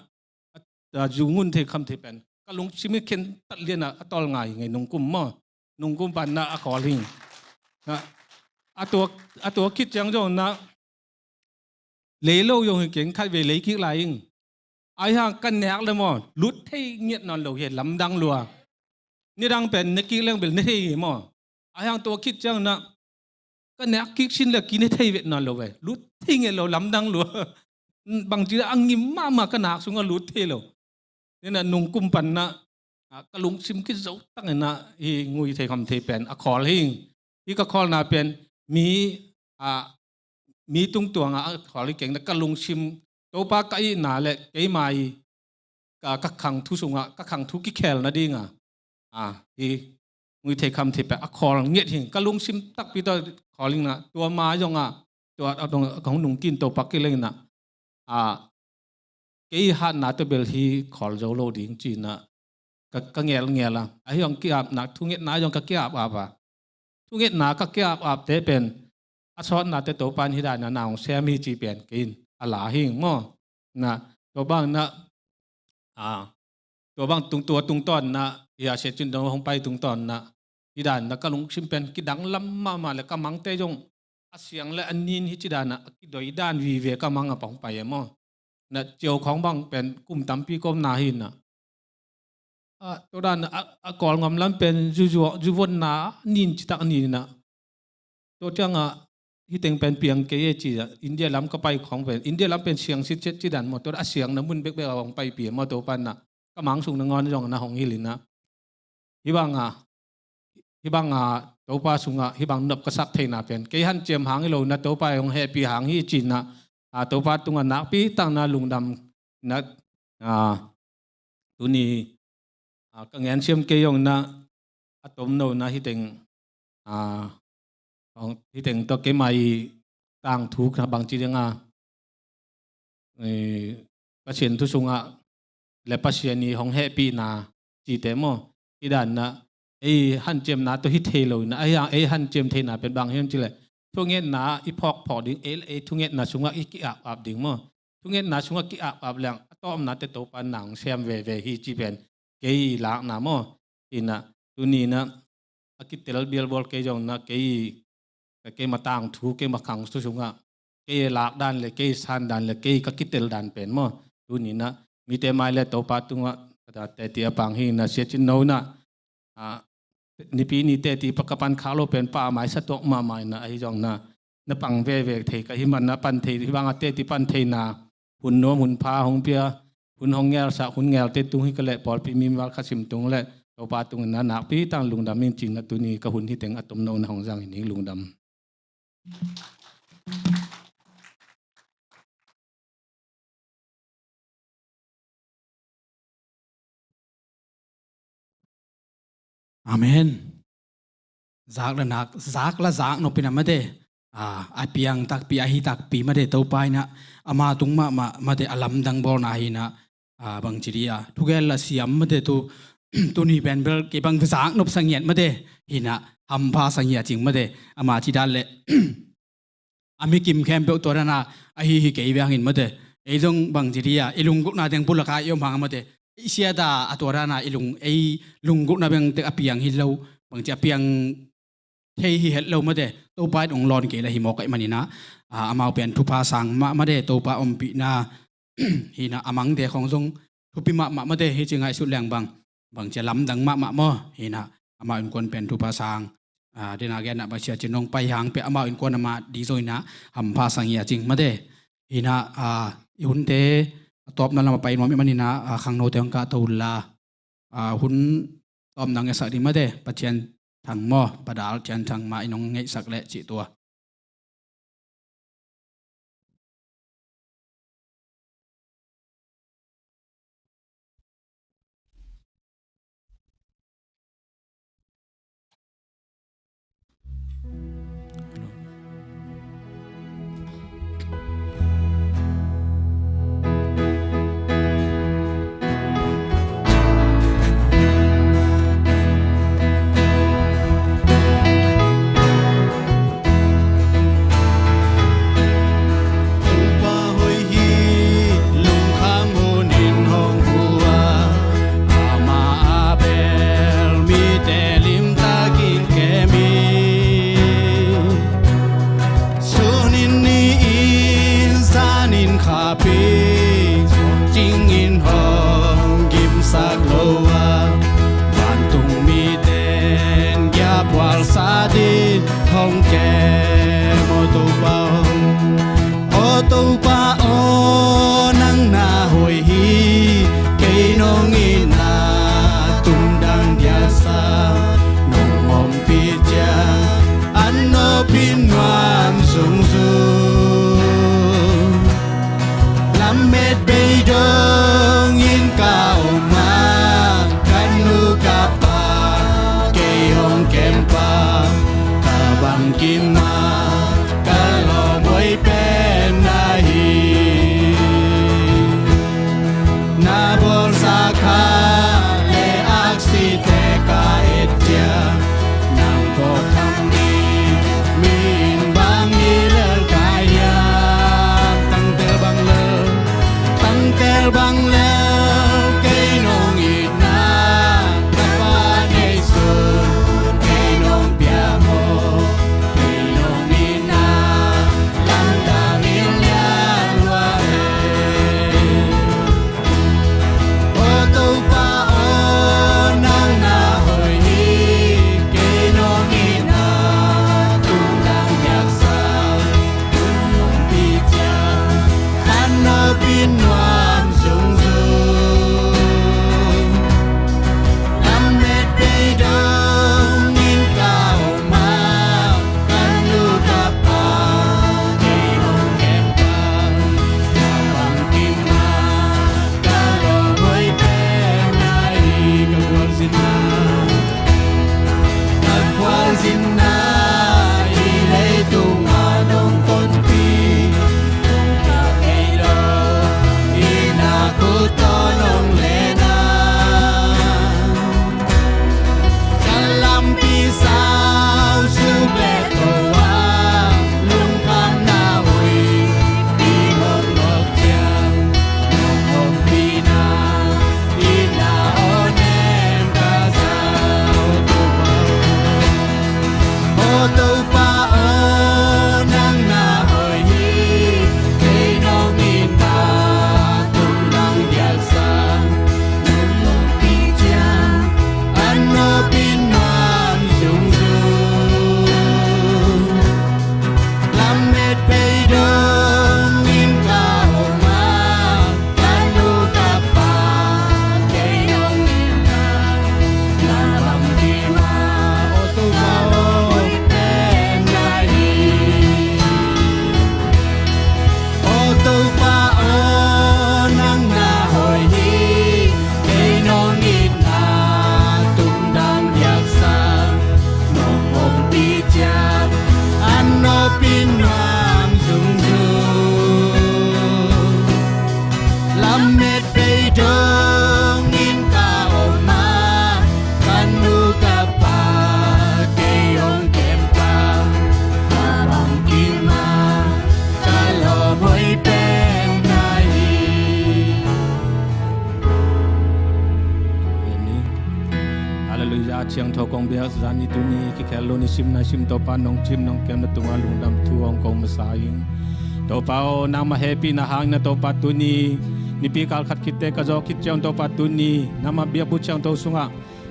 a, a zu ngun thei kham thei pen ka lungsim i khentat lian ah, a tawl ngai ngei nungkum maw. Nungkum pan ah a khawl hi. Na, a tua, a tua khit ciang zong na, lei lo zong hi keng, khat vei lei kik lai ing. Ahi hang ka nek le maw, lut thei ngiat nawn lo hi, lamdang lua. Nidang pen ne kik leng bel ne thei hi maw. Ahi hang tua khit ciang na, ka nek kik sin le ki ne thei vet nawn lo ve. Lut thei ngiat lo, lamdang lua. Bangci a ngim mahmah, ka nak sungah lut thei lo. Nina nungkum pan na, a, ka lungsim kizo takin ah, hih ngui thei kham thei pen a khawl hi. Hih ka khawlna pen mi, a, mi tungtuang ah a khawl hi keng na, ka lungsim, Topa ka itna le keima i ka, ka khang thu sungah, ka khang thu kikhel nading a, a, hih ngui thei kham thei pen a khawl ngiat hi. Ka lungsim takpi tawh khawl hi na, tua ma zong ah, tua a dong, ka hong nungkin Topa kileng na, a, kei hatna tawh bel hih khawl zo lo ding ci-in ah ka, ka ngelngel a. Ahi zong ki-apna, thungetna zong ka ki-apap a. Thungetna ka ki-apapte pen a sawtnate Topa in hih dan a na hong sem hi ci pen kei in a la hi maw. Na, tua bang na, a, tua bang tung, tua tungtawn na, hih a Sia Cin Nong hong pai tungtawn na, hih dan na ka lungsim pen kidang lam mahmah le ka mangte zong a siang le a nin hi ci dan a, a kidoi dan vive ka mang a pang pai e maw. Na ciau khawng bang pen kum tampi ka omna hi na. A, tua dan a, a Kawlgam lam pen zu, zu, zuvonna nin citak ni na. Tua ciang a, hih teng pen piang kei e ci a, India lam ka pai khawng pen, India lam pen siang sitset ci dan maw, tua a siang na mun bekbek a hong paipih e maw, tua pan na. Ka mang sung nangawn zong na hong hilh hi na. Hih bang a, hih bang a, Topa sungah hih bang nop ka sak theihna pen kei hanciam hang hi lo na, Topa hong hehpih hang hi ci-in ah, a, Topa tungah nakpi tak na lungdam na, a, tuni, a, ka ngen siam kei zong na, a tomno na hih teng, a, hong, hih teng tawh keima i tangthu ka bangci ding a, eh, Pasian thu sungah le Pasian i hong hehpihna cite maw. Hih dan na, ei hanciamna tawh hi thei lo in a, ei, ei hanciam theihna pen bang hiam ci le, thungetna i phawkphawk ding, ei, ei thungetna sungah i ki-apap ding maw. Thungetna sungah ki-apap leng a tawpnate Topa in na hong sem veve hi ci pen kei lakna maw. Hi na, tuni na, a kitel bialbawl kei zong na, kei, keima tangthu, keima khang thu sungah, kei lakdan le, kei sandan le, kei ka kitel dan pen maw. Tuni na, mite mai le Topa tungah ka teti a pang hi na, Sia Cin Nong na, a, nipi ni teti pa ka pan khak lo pen pa a mai sa tuak mahmah in a, ahi zong na, na pang veve thei ka hih man na, pan thei, hih bang a teti pan theihna, hun nuam hun pha hong pia, hun hong ngelsak, hun ngelte tung hi ka leh, pawlpi mimal khasim tung le Topa tung in na nakpi tak lungdam ing ci-in na, tuni ka hun hih teng a tomno na hong zang hi ning. Lungdam. Amen. Zak la nak, zak la zak nop in a mate, a, a piang takpi, a hi takpi mate, Topa in a, ama tung mahmah mate, a lamdang bawlna hi na, a, bangci dih a, thugel la siam mate tu, tuni pen bel kei bang zak nop sa ngiat mate, hi na, hampha sa ngiat cing mate, ama ci dan le, a mikim khempeuh tua dan a, a hi hi kei veng in mate. Ei zong bangci dih a, i lunggulhna teng pulak a i om hang mate. I siat a, a tua dan a, i lung, ei lunggulhna beng tek a piang hi lo, bangci a piang thei hi het lo mate. Topa in hong lawn kei la hi mawk ahih manin a, a, amau pen thupha sang mah mate, Topa ompihna, hi na, a mangte khawng zong thupi mahmah mate, hi ci ngaihsut leng bang, bangci a lamdang mahmah maw, hi na, amau innkuan pen thupha sang, a, dena gen na bang Sia Cin Nong pai hang pia amau innkuan ama di zo in a, hampha sang hi a cing mate, hi na, a, i hunte, a tawpna lam a pai nuam ahih manin a, a, khangnote hong kahto un la, a, hun tawm nang e sak ding mate, Pa Thian Thang maw, Pa Dal Thian Thang mah in hong ngeihsak leh cih tua. Topa aw, nang na hoih hi. Kei nong itna tung dang diaksa, nong ompih ciang an nopin nuam zungzung. Lamet bei dongin ka om a, ka nu ka pa kei hong kempa, ka bangkim a, ka lawm hoih pen na hi. Na bawlsa kha le aksite ka et ciang, nang ko kham ni, mi in bang hi lel ka hiam? Tangtel bang lel, tangtel bang lel, kei nong itna ka pa neihsun, kei nong piak mawh, kei nong itna lamdang in lian lua hi. Aw Topa aw, nang na hoih hi. Kei nong itna tung dang diaksa, nong ompih ciang an nopin nuam zungzung. Lamet bei dongin ka om a, ka nu ka pa kei hong kempa, ka bangkim a, ka lawm hoih pen na hi. Ka gualzinna, ka gualzinna, hih leitung a nong tonpih, nong piak kei lo, itna khut tawh nong len a, ka lampi sau suk le to a, lungkhamna huihpi hong nawk ciang, nong ompihna itna aw nem ka za. Aw Topa aw, aw Topa aw, nang na hoih hi. Kei nong itna tung dang diaksa, nong ompih ciang an nopin nuam zungzung. Lamet bei dongin ka om a, ka nu ka pa kei nong itna, ka bangkim a, aw Topa aw, hoih pen na hi. Aw Topa aw, nang na hoih hi. Kei nong itna tung dang diaksa, nong ompih ciang an nopin nuam zungzung. Lamet bei dongin ka om a, ka nu ka pa kei hong kempa, ka bangkim a, ka lawm hoih pen na hi. Amen. Halleluiah. Siangtho kong biak zan ni tuni kikhel lo nisim naisim Topa nong cim nong kem na tungah lungdam thu hong ko masa ing. Topa aw, nangmah hehpihna hangin ah Topa tuni nipi kal khat khitte ka zawh khit ciang Topa tuni nangmah biakbuk siangtho sungah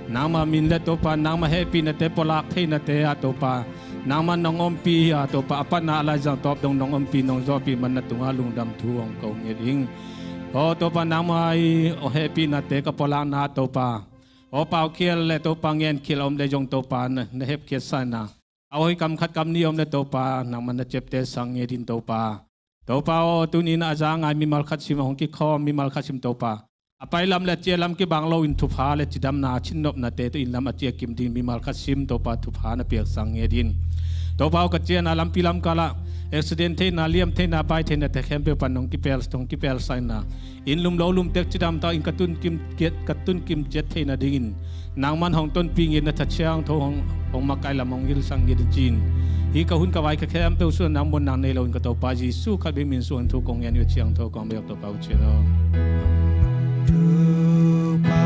nangmah min le Topa nangmah hehpihnate pulak theinate ah Topa nangmah nong ompih hi a Topa, a patna a laizang tawp dong nong ompih nong zawhpih man na tungah lungdam thu hong ko nget ing. Aw Topa, nangmah i hehpihnate ka pulakna ah Topa, aw paukhial le Topa ngenkhial a om le zong Topa na, na hepkhiatsa in ah, a hoih kam khat kam nih a om le Topa nangmah na ciaptehsak nget in Topa. Topa aw, tuni in ah a za ngai mimal khat sim, a hong kikhawm mimal khat sim Topa, a pailam le a ciahlam kibang loin thupha le cidamna a cinnopnate tawh inn lam a ciah kim ding mimal khat sim Topa, thupha na piaksak nget in. Topa aw, ka ciahna lampi lamkal ah accident theihna, liam theihna, bai theihnate khempeuh pan hong kipel, hong kipelsak in ah, inn lum lo lum tek cidam tak in ka tun kim kiat, ka tun kim ciat theih nadingin nangman hong tonpih nget in, na Tha Siangtho hong, hong makaih lam hong hilhsak nget in ci-in, hih ka hun ka vai ka khempeuh sungah nang muanna nei loin ka Topa Jesuh khat bek min sungin thu kong ngen uh hi. Siangtho kong biak Topa uh ci-in aw. Thupha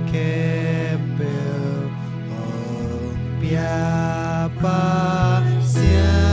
khempeuh hong piakpa sia